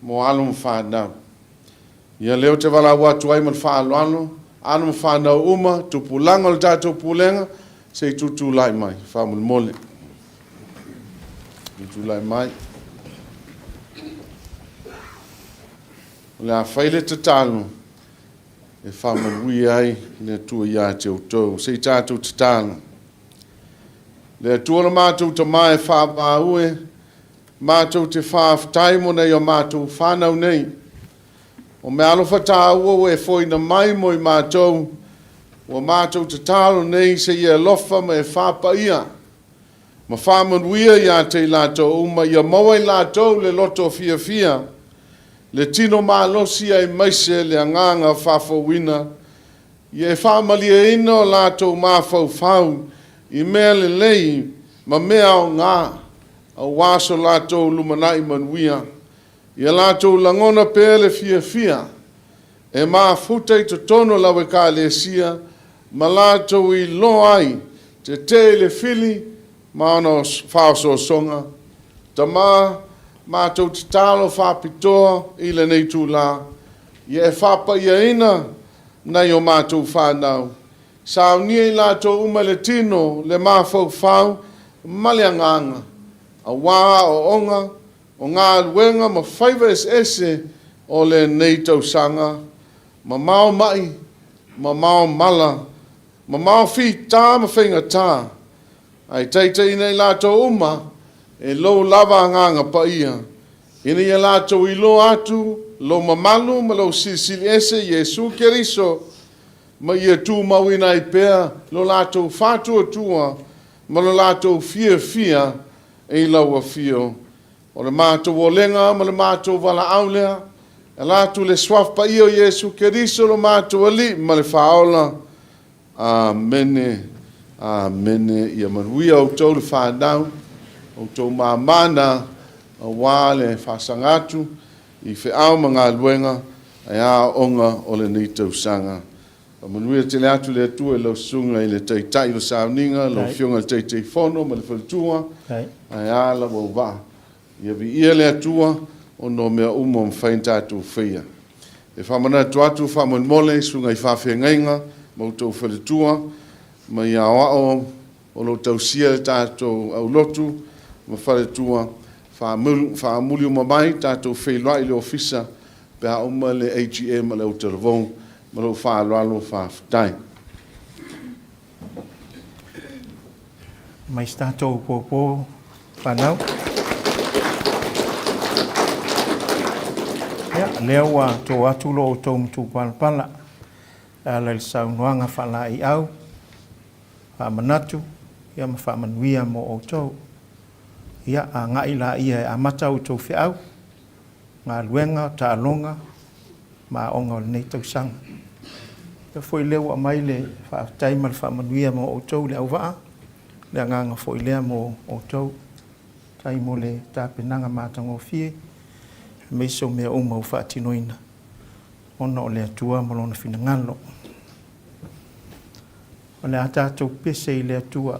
mo alo ma fanau. Ia lea ou te valaau atu ai ma le faaaloalo, alo ma fanau uma, tupulaga o le tatou pulega, se i tutulai mai faamolemole. Tutulai mai. O le a fai le tatalo e faamanuia ai le Atua ia te outou. Se i tatou tatalo. Le Atua lo matou Tama e faavaa e, matou te faafetai mo nai o matou fanau nei. O meaalofa taua ua e foaiina mai mo i matou, ua matou tatalo nei se i e alofa ma e faapaia ma faamanuia ia te i latou uma, ia maua i latou le loto fiafia, le tino malosi aemaise le agaga faafouina, ia e faamalieina o latou mafaufau i mea lelei ma mea aoga aua so latou lumanai manuia. Ia latou lagona pea le fiafia e mafuta i totonu o lau Ekalesia ma latou iloa ai tetee i le fili ma ona faaosoosoga. Tama, matou tatalo faapitoa i lenei itula, ia e faapaiaina nai o matou fanau, saunia i latou uma i le tino, le mafaufau ma le agaga, aua aoaoga o galuega ma faiva eseese o lenei tausaga, mamao ma'i, mamao mala, mamao fita ma faigata, ae taitaiina i latou uma e lou lava Agaga Paia, ina ia latou iloa atu lou mamalu ma lou Silisili Ese Iesu Keriso, ma ia tumauina ai pea lo latou faatuatua ma lo latou fiafia i lau afio. O le matou olega ma le matou valaau lea, e ala atu i le Suafa Paia o Iesu Keriso lo matou Alii ma le Faaola. Amene. Amene. Ia manuia outou le fanau, outou mama na, aua le faasaga atu i feau ma galuega ae a aoaoga o lenei tausaga. Faamanuia tele atu le Atua i lau Susuga i le Taitai o le Sauniga, lau Afioga i le Taitaifono ma le faletua, ae a lau auvaa. Ia viia le Atua ona o mea uma ua mafai ona tatou faia. E faamanatu atu faamolemole i susuga i faafeagaiga ma outou faletua ma i aoao o lo o tausia le tatou aulotu ma faletua, faamuli uma mai tatou feiloai i le ofisa pe a uma le AGM a le autalavou. Ma lou faaaloalo faafetai. Mai se tatou pōpō fanau. Ia, lea ua to atu lo outou matupalapala e ala i le saunoaga faalaeiau, faamanatu, ia ma faamanuia mo outou. Ia, agai laia e amata outou feau, galuega, taaloga, ma aoga o lenei tausaga. Ia foi lea ua aumai le faafetai ma le faamanuia mo outou le auvaa, le agaga foi lea mo outou. Faafetai mo le tapenaga matagofie, aemaise o mea uma ua faatinoina. ona o le Atua ma Lona finagalo. O le a tatou pese i le Atua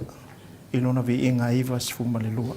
i Lona viiga 92.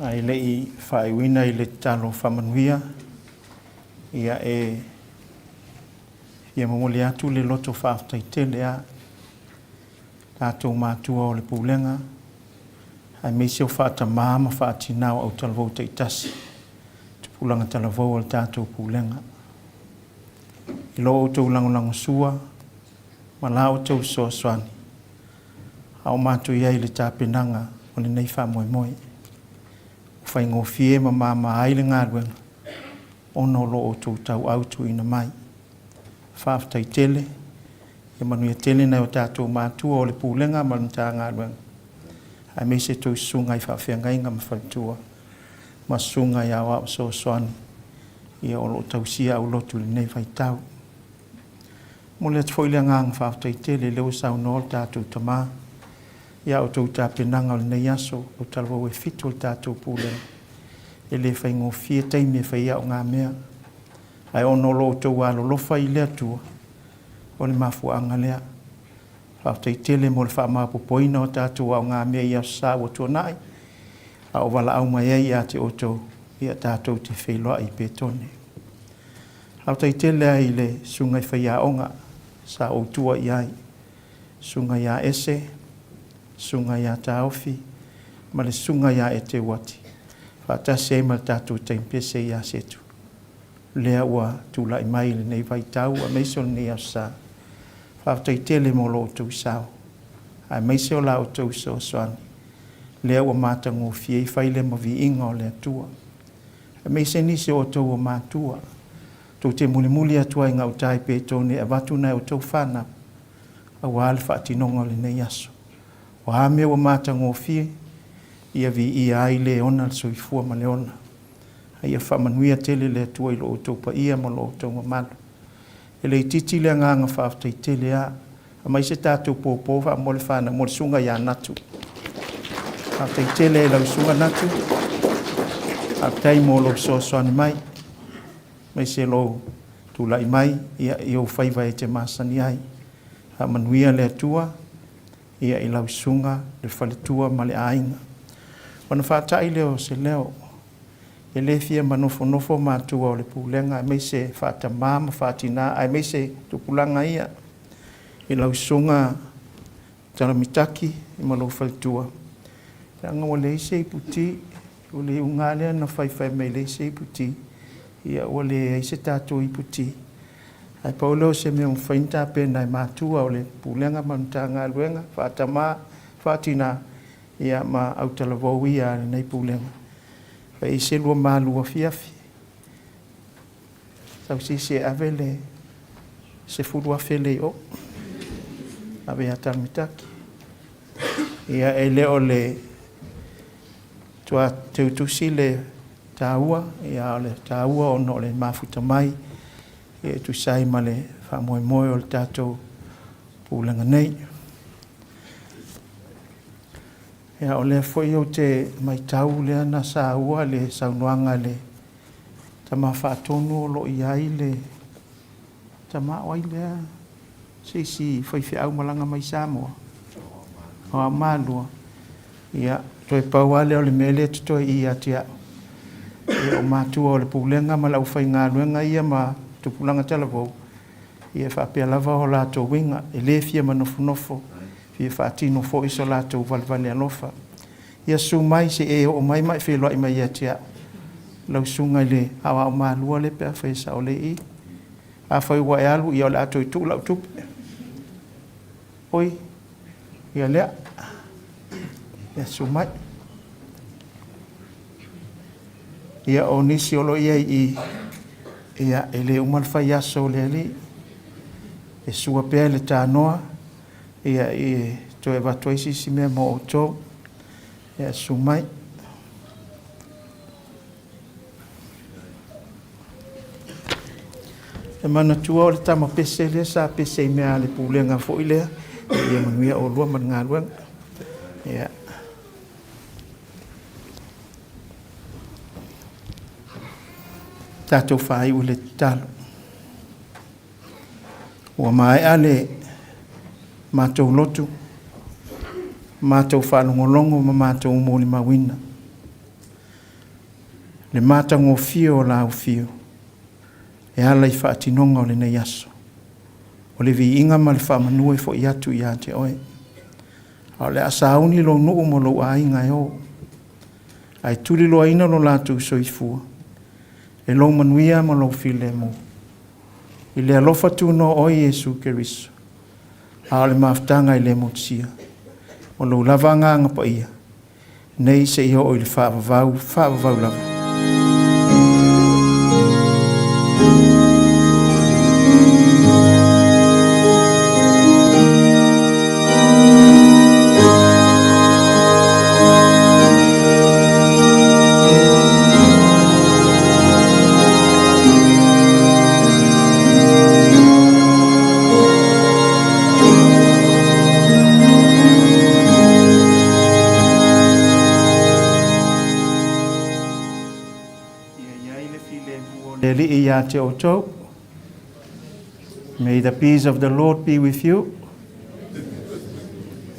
Ae le i faaiuina i le tatalo faamanuia, ia e fia momoli atu le loto faafetai tele a tatou matua o le Pulega, aemaise o faatamā ma faatinā o autalavou taitasi, tupulaga talavou o le tatou Pulega. I lo outou lagolagosua ma la outou fesoasoani, a o matou i ai i le tapenaga o lenei faamoemoe. Ua faigofie ma mama ai le galuega ona o lo outou tauau tuuina mai. Faafetai tele, ia manuia tele nai o tatou matua o le Pulega ma le Matagaluega, aemaise tou susuga i faafeagaiga ma faletua, ma susuga i aoao fesoasoani ia o lo o tausia aulotu i lenei vaitau. Momoli atu foi le agaga faafetai tele lea ua saunoa le tatou tama ia outou tapenaga o lenei aso o talavou e fitu o le tatou pulega. E le faigofie taimi e fai ai ngā mea. Ae ona o lo outou alolofa i le Atua, o le mafuaaga lea. Faafetai tele mo le faamaopoopoina o tatou aogamea i Aso Sa ua tuanai, a o valaau mai ai ia te outou, ia tatou te feiloai i Petone. Faafetai tele ai i le susuga i faiaoga sa ou tua i ai, susuga ia Ese, susuga ia Taofi, ma le Susuga ia Eteuati, faatasi ai ma le tatou taimi pese ia Setu, lea ua tulai mai i lenei vaitau aemaise o lenei Aso Sa. Faafetai tele mo lo outou sao, aemaise o la outou fesoasoani, lea ua matagofie ai fai lea ma viiga o le Atua. Aemaise nisi o outou o matua, tou te mulimuli atu ai i gauta i Petone e avatu nai a outou fanau, aua le faatinoga o lenei aso. O a mea ua matagofie, ia viia ai le ona le soifua ma le ola. A ia faamanuia tele le Atua i lo outou paia ma lo outou mamalu. E le itiiti le agaga faafetai tele a. Aumai se tatou pōpō faamolemole fanau mo le susuga ia Natu. Faafetai tele i lau susuga Natu. Faafetai mo lou fesoasoani mai. Aemaise lou tulai mai ia i ou faiva e te masani ai. Faamanuia le Atua ia i lau susuga, le faletua ma le aiga. Ona faatai lea o se leo, e le fia manofonofo matua o le pulega aemaise faatamā ma faatinā aemaise tupulaga ia i lau susuga Talamitaki ma lou faletua, leaga ua leai se iputi. O le iuga lava lea na fai fai mai e leai se iputi, ia ua leai se tatou iputi. Ae pau lea o se mea e mafai ona tapena e matua o le Pulega ma le Matagaluega, faa-tama, faa-tina, ia ma autalavou ia a lenei Pulega, fai i ai se lua malu afiafi. Sau se isi e ave le $10,000 lea i o, ave ia Talamitaki. Ia e le o le matua teutusi le taua, a o le taua ona o le mafuta mai e tusa ai ma le faamoemoe o le tatou pulega nei. Ia, o lea foi ou te matau lea na saua le saunoaga a le tama faatonu o lo o i ai le tama, o ai lea? Se isi faifeau malaga mai Samoa, o Aomalua. Ia, toe pau lava lea o le mea lea e totoe i i ia te au. Ia, o matua o le pulega ma le aufaigaluega ia ma tupulaga talavou, ia e faapea lava o latou uiga, e le fia manofonofo, e fia faatino foi so latou valevale alofa. Ia susu mai se i e oo mai ma e feiloai mai ia te au, lau susuga i le Aoao Malua lea pe afai e sao lelei i i. Afai ua e alu, ia o le a toe tuu lau tupe. Oi, ia lea. Ia susu mai. Ia o nisi o lo o i ai i i, ia e le uma le fai aso o le alii. E sua pea le tanoa, ia e toe avatu ai se isi mea mo outou. Ia susu mai. E manatua o le tama pese lea sa pese i mea a le pulega foi lea. Ia manuia oulua ma le galuega. Ia. Tatou faaiu i le tatalo. Ua maea le matou lotu, matou faalogologo ma matou molimauina le matagofie o lau afio e ala i faatinoga o lenei aso. O le viiga ma le faamanu e foi atu ia te oe. A o le a sauni lou nuu ma lou aiga e o, ae tuliloaina lo latou soifua e lou manuia ma lou filemu. I le alofa tunoa o oe Iesu Keriso, a o le mafutaga e le motusia, o lou lava Agaga Paia, nei seia oo i le faavavau, faavavau lava. Ia i ai le filemu o le Alii ia te outou. May the peace of the Lord be with you.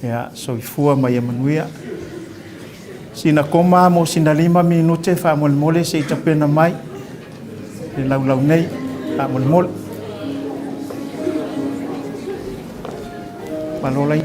Ia, soifua ma ia manuia. Sina koma mo sina 5 minute faamolemole se i tapena mai le laulau nei faamolemole. Malo lai.